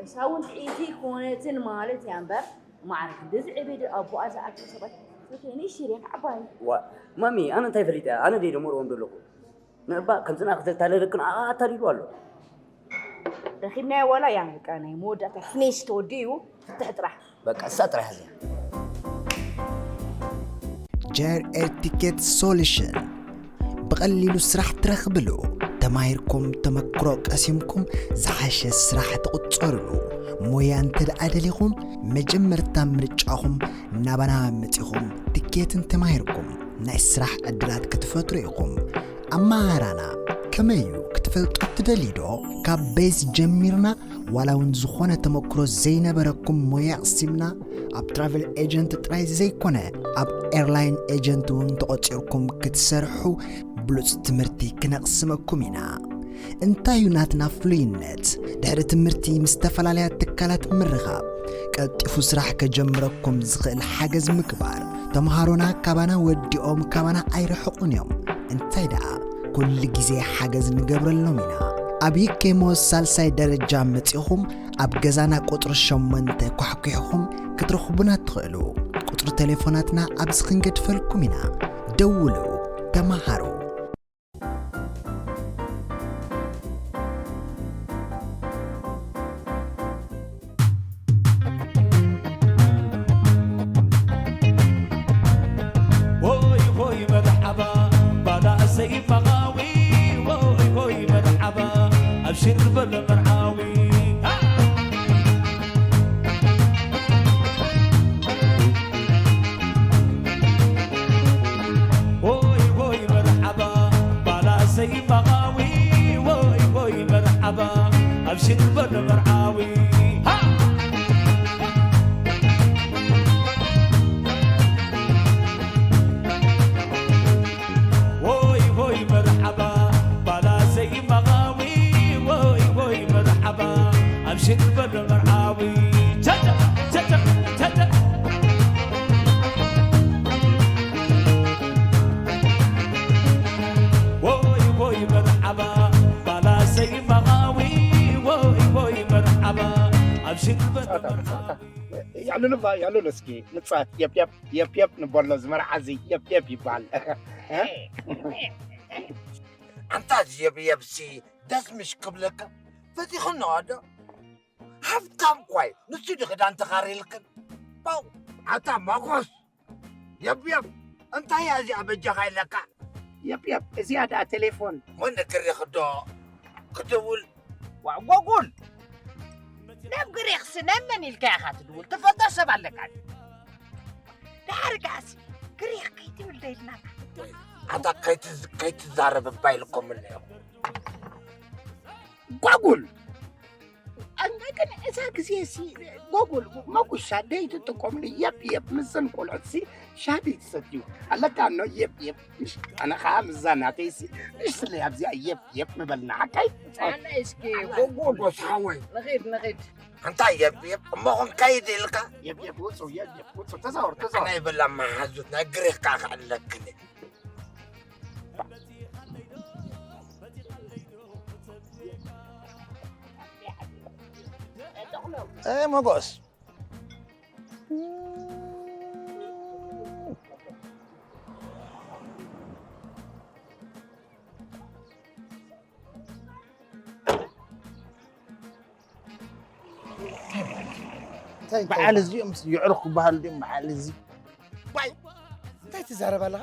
እሳ እውን ጥዒቲ ኮነትን ማለት እያ እምበር ማዕረ ክንድዚ ዕብየ ድዩ ኣቦኣ ዝኣክል ሰብኣይ ፈትየኒ ሽርያ ዓባይ። ዋ ማሚ ኣነ እንታይ ፈሊጠ ኣነ ድየ ደመርዎም ዘለኹ ንእባ ከምፅና ክዘታለለክን ኣታሊሉ ኣሎ። ረኺብናዮ ዋላ እያ በቃ ናይ መወዳእታ ፍኔሽ ተወዲኡ ፍትሕ ጥራሕ። በቃ እሳ ጥራሕ እዚኣ። ጀር ኤር ቲኬት ሶሉሽን ብቐሊሉ ስራሕ ትረኽብሉ። ተማሂርኩም ተመክሮ ቀሲምኩም ዝሓሸ ስራሕ ትቕጸርሉ። ሞያ እንተ ደኣ ደሊኹም መጀመርታ ምርጫኹም ናባና መጺኹም ትኬትን ተማሂርኩም ናይ ስራሕ ዕድላት ክትፈጥሩ ኢኹም። ኣመሃህራና ከመይ እዩ ክትፈልጡ ትደልዩ ዶ? ካብ ቤዝ ጀሚርና ዋላ እውን ዝኾነ ተመክሮ ዘይነበረኩም ሞያ ኣቕሲምና ኣብ ትራቨል ኤጀንት ጥራይ ዘይኮነ ኣብ ኤርላይን ኤጀንት እውን ተቖጺርኩም ክትሰርሑ ብሉጽ ትምህርቲ ክነቕስመኩም ኢና። እንታይ እዩ ናትና ፍሉይነት? ድሕሪ ትምህርቲ ምስ ዝተፈላለያ ትካላት ምርኻብ፣ ቀልጢፉ ስራሕ ከጀምረኩም ዝኽእል ሓገዝ ምግባር። ተምሃሮና ካባና ወዲኦም ካባና ኣይርሕቑን እዮም። እንታይ ደኣ ኩሉ ግዜ ሓገዝ ንገብረሎም ኢና። ኣብ ዩኬሞ ሳልሳይ ደረጃ መጺኹም ኣብ ገዛና ቁጽሪ ሸሞንተ ኳሕኲሕኹም ክትረኽቡና ትኽእሉ። ቁጽሪ ቴሌፎናትና ኣብዚ ክንገድፈልኩም ኢና። ደውሉ፣ ተመሃሩ። ሆይ ሆይ መርሓባ ባዳ እሰይ መቓዊ ሆይ ሆይ መርሓባ ኣብሽር በል መርዓዊ ሆይ ሆይ መርሓባ ባዳ እሰይ መቓዊ ሆይ ሆይ መርሓባ ኣብሽር በል መርዓዊ ሃ ሆይ ሆይ መርሓባ ባላሰይ መቓዊ ሆይ ሆይ መርሓባ ኣብሽር በሎ መርዓዊ ቸቸ ቸቸ ቸቸ ሆይ ሆይ መርሓባ ባላሰይ መቓዊ ሆይ ሆይ መርሓባ ኣብሽር በሎ መርዓዊ ያሉንባ ያሉን እስኪ ንጻት የፕ የፕ የፕ የፕ ንበሎ ዝመርዓ እዚ የፕ የፕ ይበሃል። ኣንታ እዚ የብ የብሲ ደስ ምሽ ክብለካ ፈቲኽኖ ኣዶ ሃብታም ኳይ ንሱ ዲ ክዳን ተኻሪልክን ባው ኣታ ማጎስ የብ የብ፣ እንታይ እያ እዚኣ በጃኻ ኢለካ? የብ የብ፣ እዚኣ ደኣ ቴሌፎን። እሞ ንግሪኽ ዶ ክድውል? ዋ፣ ጎጉል! ናብ ግሪኽሲ ናብ መን ኢልካ ኢኻ ትድውል? ትፈልጦ ሰብ ኣለካ ድዩ? ድሓር ከኣሲ ግሪኽ ከይትብል ዶ ኢልናካ? ኣታ ከይትዝ-፣ ከይትዛረብ እባ ኢልኩም እኒኦም። ጓጉል! ኣነ ግን እዛ ግዜ ሲ ጎጉል መጉሻ ደይትጥቀምሉ። የብ የብ፣ ምስን ቆልዑት ሲ ሻሂ ትሰትዩ ኣለካ እኖ። የብ የብ፣ ምሽ ኣነ ኸዓ ምዛ ናተይ ሲ ምሽ ስለይ ኣብዚኣ የብ የብ ምበልና ሓቀይ። ኣነ እስኪ ጎጉል፣ ጎስ ሓወይ። ንኺድ ንኺድ። ኣንታ የብ የብ እሞ ኹን ከይድ ኢልካ። የብ የብ ውፁ፣ የብ የብ ውፁ፣ ተዛወር ተዛወር። ናይ በላ መሓዙት ናይ ግሪኽ ከዓ ክዕለክኒ። እ፣ መጎስ። እንታይ፣ እንታይ? በዓል እዚኦም ምስ የዕሩኽ ክበሃሉ ድዮም በዓል እዚ? ባይ፣ እንታይ ትዛረብ ኣለኻ?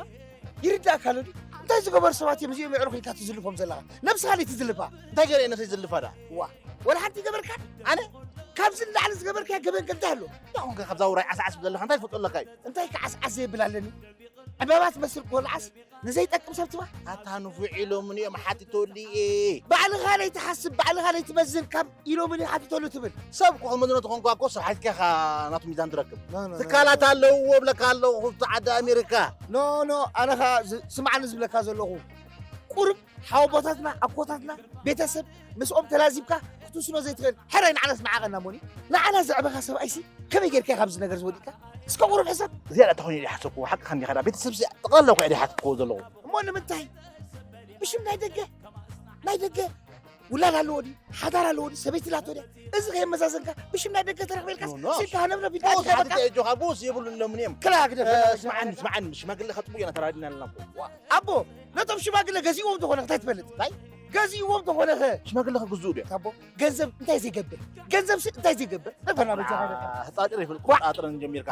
ይርዳእካ ኣሎ ድዩ? እንታይ ዝገበሩ ሰባት እዮም እዚኦም የዕሩኽ ኢልካ ትዝልፎም ዘለኻ? ነብስኻ ለይ ትዝልፋ። እንታይ ገይረ እየ ነብሰይ ዝልፋ ዳ? ዋ፣ ወላ ሓንቲ ገበርካ? ኣነ? ካብዚ ንላዕሊ ዝገበርካዮ ገበን ከ እንታይ ኣሎ? እንታይ ኾንካ ካብዛ ውራይ ዓስዓስ ዘለኻ እንታይ ትፈልጦ ኣለካ እዩ? እንታይ ከዓስዓስ ዘይብል ኣለኒ? ዕምባባ ትመስል ኮልዓስ ንዘይጠቅም ሰብ ትባ? ኣታ ንፉዕ ኢሎምኒ እዮም ሓቲቶልየ። ባዕልኻ ለይትሓስብ፣ ባዕልኻ ለይትመዝን ካብ ኢሎምኒ ሓቲቶሉ ትብል። ሰብ እኮ ክመዝኖ ተኾንኳ እኮ ሰብ ሓቲትካ ኢኻ ናቱ ሚዛን ትረክብ። ኖ፣ ኖ፣ ኖ፣ ትካላት ኖ። ኣለውዎ እብለካ ኣለኹ፣ ኣብቲ ዓዲ ኣሜሪካ። ኖ፣ ኖ፣ ኣነ ኸዓ ዝ-፣ ስምዓኒ ዝብለካ ዘለኹ። ቁሩብ ሓወቦታትና፣ ኣቦታትና፣ ቤተሰብ፣ ምስኦም ተላዚብካ ክትውስኖ ዘይትኽእል ሕራይ ንዓና ስምዓቐና እሞኒ። ንዓና ዘዕበኻ ሰብኣይሲ ከመይ ጌርካ ኢኻ ኣብዚ ነገር ዝወዲእካ? እስከ ቁሩብ ሕሰብ። እዚኣ እታ ኾይነ ድሓሰብኩዎ፣ ሓቅኻ እንዲኻ። ቤተሰብሲ ጠቕላላ እኮ እየ ድሓሰብኩዎ ዘለኹ። እሞ ንምንታይ ብሽም ናይ ደገ፣ ናይ ደገ ውላድ ኣለዎ ድዩ? ሓዳር ኣለዎ ድዩ? ሰበይቲ ላቶ ድያ? እዚ ከየመዛዘንካ ብሽም ናይ ደገ ተረኽበ ኢልካስ ኖ፣ ኖ። ስልካ ሃነብነብ ኢልካ ቦስ ትኸይድ በቃ? ሓቲተ እየ ጆኻ፣ ቦስ የብሉን ኢሎምኒ እዮም። ክላ ግደፍ። እ፣ ስምዓኒ፣ ስምዓኒ፣ ሽማግለ ከጥቡ ኢና ተራዲና ኣለና እኮ። ዋ፣ ኣቦ፣ ነቶም ሽማግለ ገዚእዎም ተኾነ እንታይ ትፈልጥ? እንታይ? ገዚእዎም ተኾነ ኸ? ሽማግለ ከግዝኡ ድዮም? ኣቦ፣ ገንዘብ እንታይ ዘይገብር? ገንዘብሲ እንታይ ዘይገብር? ነፈና በጃኻ ኢለካ። ዋ፣ ህጻጥር ይፍል ዋ። ቁጣጥርን ጀሚርካ።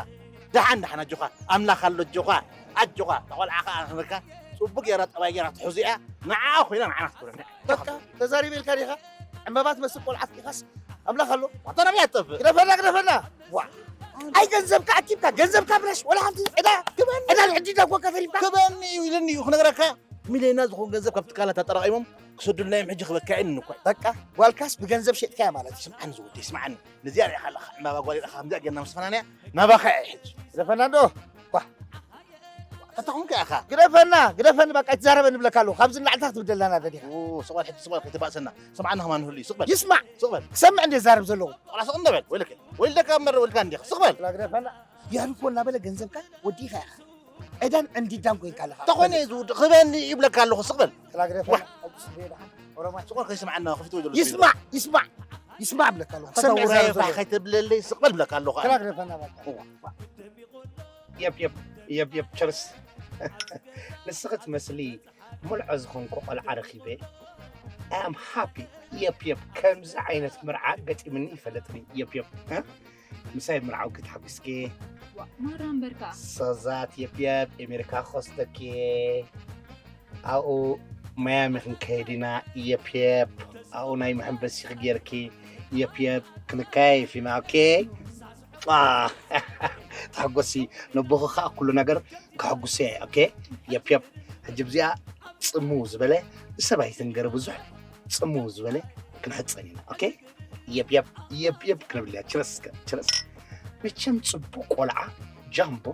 ደሓን፣ ደሓን፣ ኣጆኻ። ኣምላኽ ኣሎ፣ ኣጆኻ። ኣጆኻ። እታ ቆልዓ ኸኣ ንኽንካ ጽቡቕ ጌራ፣ ጠባይ ጌራ ትሕዙ እያ። ንዓኣ ኮይና ንዓና ክትኮነና። በቃ፣ ተዛሪበ ኢልካ ዲኻ? ዕምባባ ትመስል ቆልዓ ኢኻስ ኣምላኽ ኣሎ። ዋታ ናበይ ኣትጠፍእ? ግደፈና፣ ግደፈና። ዋ። ኣይ ገንዘብካ ኣኪብካ፣ ገንዘብካ ብላሽ፣ ወላ ሓንቲ ዕዳ፣ ግበኒ። ዕዳ ንዕዲ ዳጎካ ተሪፍካ። ግበኒ እዩ ኢሉኒ እዩ ክነግረካ። ሚልዮናት ዝኾን ገንዘብ ካብ ትካላት ኣጠራቒሞም ክሰዱልና እዮም፣ ሕጂ ክበካ ኢሉኒ እኮ። በቃ፣ ጓልካስ ብገንዘብ ሸጥካያ ማለት እዩ። ስምዓኒ ዝወደይ፣ ስምዓኒ። ነዚኣ ሪኢኻ ኣለኻ፣ ዕምባባ ጓል ኢኻ፣ ከምዚኣ ጌርና ምስ ፈናንያ፣ ናባኻ እያ ሕጂ። ግደፈና እንዶ። ዋ። ኣታ ኾንካ ኢኻ። ግደፈና፣ ግደፈኒ፣ በቃ፣ ኣይትዛረበኒ እብለካ ኣለኹ። ካብዚ ንላዕሊ እንታይ ክትብደላና ደሊኻ? ኦ፣ ስቕ በል ሕጂ፣ ስቕ በል፣ ከይተባእሰና። ስምዓና ከማን ንህሉ እዩ፣ ስቕ በል። ይስማዕ። ስቕ በል። ክሰምዕ እንደ ዛረብ ዘለኹ። ጦቕላ ስቕ እንደ በል፣ ወይለከ። ወይለካ እምበር ወልካ እንዲኻ፣ ስቕ በል። ላ ግደፈና። ያንኮ እናበለ ገንዘብካ ወዲኻ ኢኻ። ዕዳን ዕንዲዳን ኮይንካ ኣለኻ። ተኾነ እዩ ዝውድእ፣ ክበኒ ይብለካ ኣለኹ፣ ስቕ በል። ላ ግደፈና። ዋ። ኦሮማይ። ስቕ በል ከይስምዓና፣ ክፍትዎ ዘሎ ይስማዕ፣ ይስማዕ። ይስማዕ እብለካ ኣለኹ። ከታ ክሰምዕ ውራይ ዛረብ ፋሕ ዘለኹ። ከይተብለለይ፣ ስቕ በል እብለካ ኣለኹ። ላ ግደፈና በቃ። ዋ። የብ የብ፣ የብ የብ፣ ቸርስ። ንስኺ ትመስሊ ሙልዖ ዝኾንኩ ቆልዓ ረኺበ። I am happy። የብ የብ፣ ከምዚ ዓይነት መርዓ ገጢምኒ ይፈልጥኒ። የብ የብ፣ እ? ምሳይ ምርዓውኪ ተሓጒስኪ። ዋ፣ ማራ እምበርካ። ሰዛት የብ የብ፣ ኤሜሪካ ክወስደኪ። ኣብኡ ማያሚ ክንከይድ ኢና። የብ የብ፣ ኣብኡ ናይ መሐንበሲኺ ጌርኪ። የብ የብ፣ ክንከያየፍ ኢና። ኦኬ? አ፣ ተሓጎሲ፣ ነቦኺ ኸኣ ኩሉ ነገር ከሐጉሶ እየ። ኦኬ? የፕ የፕ። ሕጂ ብዚኣ ጽምው ዝበለ፣ ንሰብ ኣይትንገሪ ብዙሕ፣ ጽምው ዝበለ ክንሕጸን ኢና። ኦኬ? የፕ የፕ፣ የፕ የፕ ክንብል እያ። ችረስ ከ፣ ችረስ። መቸም ጽቡቕ ቆልዓ፣ ጃምቦ፣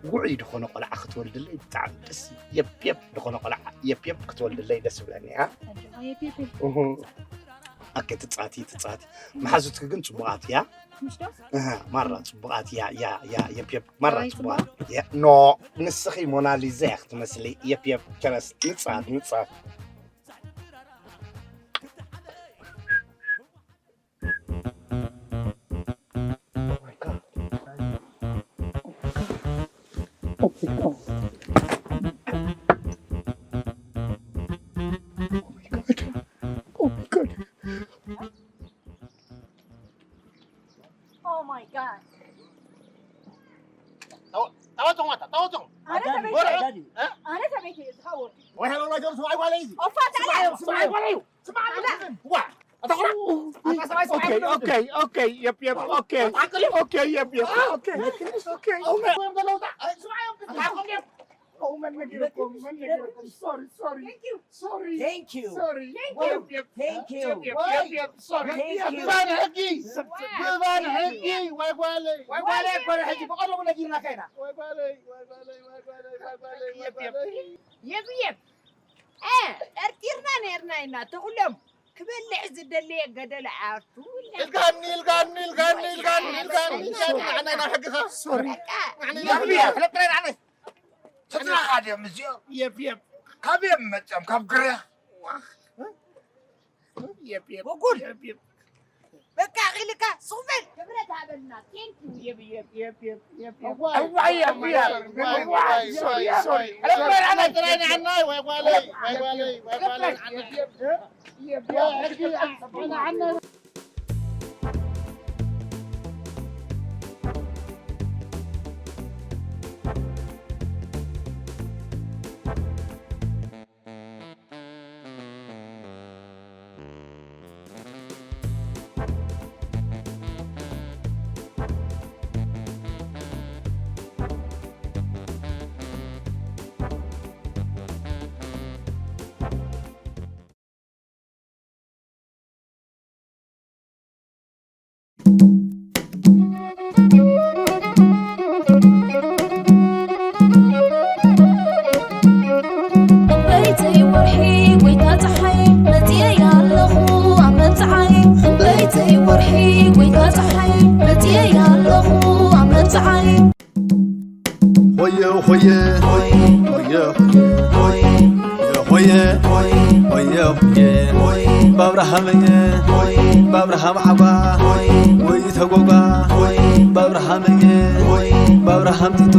ውዑይ ዝኾነ ቆልዓ ክትወልድለይ ብጣዕሚ ደስ፣ የፕ የፕ ዝኾነ ቆልዓ፣ የፕ የፕ ክትወልድለይ ደስ ይብለኒ፣ ያ? ኣጆኻ የፕ የፕ። እሁ። ኦኬ፣ ትጻቲ፣ ትጻቲ። መሓዙትኪ ግን ጽቡቓት፣ ያ? ምሽ ዶ? እህ፣ ማራ ጽቡቓት፣ ያ፣ ያ፣ ያ፣ የፕ የፕ፣ ማራ ኣይ፣ ጽቡቓት። ጽቡቕ? ያ፣ ኖ፣ ንስኺ ሞናሊዛ ኢኺ ትመስሊ። የፕ የፕ፣ ችረስ፣ ንጻት፣ ንጻት። Oh my God. ተዋ-፣ ተዋቶም ዋታ፣ ተዋቶም። ወይ ሃሎ ናይ ጆርጅ ስምዓይ ጓለይ እዚ። ኦፋ፣ ታዲያ? ስምዓይ ጓለይ እዩ። ስምዓይ ጓለይ እዩ። ዋ፣ ኣታ ኹራ። ኣታ ሰብኣይ ስምዓይ ኦኬ፣ ጓለይ እዩ። ኦኬ፣ ኦኬ፣ የፕ፣ የፕ፣ ኦኬ። ኣታ ቅልም። ኦኬ፣ የፕ፣ የፕ፣ ኦኬ። ኦኬ። ኦኬ። ኦኬ። ኣታ ቁም። Oh, man, man, man, sorry, sorry. Thank you. Sorry. Thank you. Sorry. Thank you. Yep, yep. Thank you. Yep, yep, yep, yep. Sorry. Thank you. ብባን ሕጊ። ብባን ሕጊ። ወይ ጓለይ። ወይ ጓለይ፣ ወይ ጓለይ፣ ሕጂ ብቐደሙ ነጊርናካ ኢና። ወይ ጓለይ፣ ወይ ጓለይ፣ ወይ ጓለይ፣ ወይ ጓለይ፣ ወይ ጓለይ። የብ፣ የብ። እ፣ ጠርጢርና ነርና ኢና፣ ተኹሎም ክበልዕ ዝደለየ ገደል ዓርቱ። ኢልካኒ፣ ኢልካኒ፣ ኢልካኒ፣ ኢልካኒ፣ ኢልካኒ፣ ኢልካኒ፣ ንዓና ኢና ሕግኻ። ሶሪ። በቃ። ንዓና ኢና የብ፣ ሕግኻ። የብ። ሕለፍ ጥራይ ንዓና። ስድራኻ ድዮም እዚኦም? የብ፣ የብ። ካበይ እዮም መፂኦም? ካብ ግርያ? የብ፣ የብ። ወጉድ። የብ፣ የብ። በቃ፣ ቂልካ ሱቕ በል። ክብረት ሃበልና። Thank you። የብ፣ የብ፣ የብ፣ የብ፣ የብ፣ የብ። እዋይ፣ እዋይ፣ የብ፣ የብ። እዋይ፣ እዋይ፣ ሶሪ፣ ሶሪ። ሕለፍ ጥራይ ንዓና። ጥራይ ንዓና። ወይ ጓለይ፣ ወይ ጓለይ፣ ወይ ጓለይ፣ ንዓና። የብ፣ የብ። የብ፣ የብ። ሕጊ ንዓና። በይተይ ወርሒ ጎይታ ፀሓይ፣ መፅየ ኣለኹ ኣብ መብፅዓይ። በይተይ ወርሒ ጎይታ ፀሓይ፣ መፅየ ኣለኹ ኣብ መብፅዓይ። ሆየ ሆየ ሆየ ሆየ ሆየ ሆየ ሆየ ሆየ ባብርሃመየ ባብርሃም ዓጓ ወይ ተጎጓ ባብርሃመየ ባብርሃም ቲቶ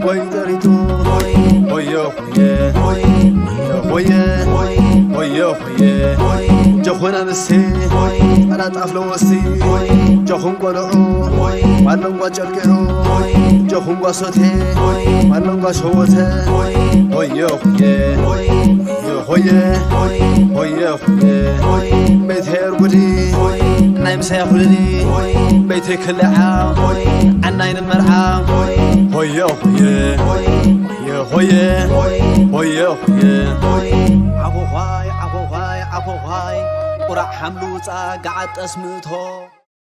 ወይ ጠሪቶ ሆየ ሆየ ሆየ ሆየ ሆየ ሆየ ጀኾና ምሴ ጠላጣፍ ለወሲ ጀኹም ቆልዑ ማለንጓ ጨልቂዑ ጀኹም ጓሶቴ ማለንጓ ሸወተ ሆየ ሆየ ሆየ ሆየ ሆየ ሆየ ቤት ሄር ጉዲ ናይ ምሳያ ኩልሊ ቤት ክልዓ ዓናይ ንመርዓ ሆየ ሆየ ሆየ ሆየ ሆየ ሆየ ዓኾዃይ ዓኾዃይ ዓኾዃይ ቁራዕ ሓምሉ ውፃ ገዓት ጠስምቶ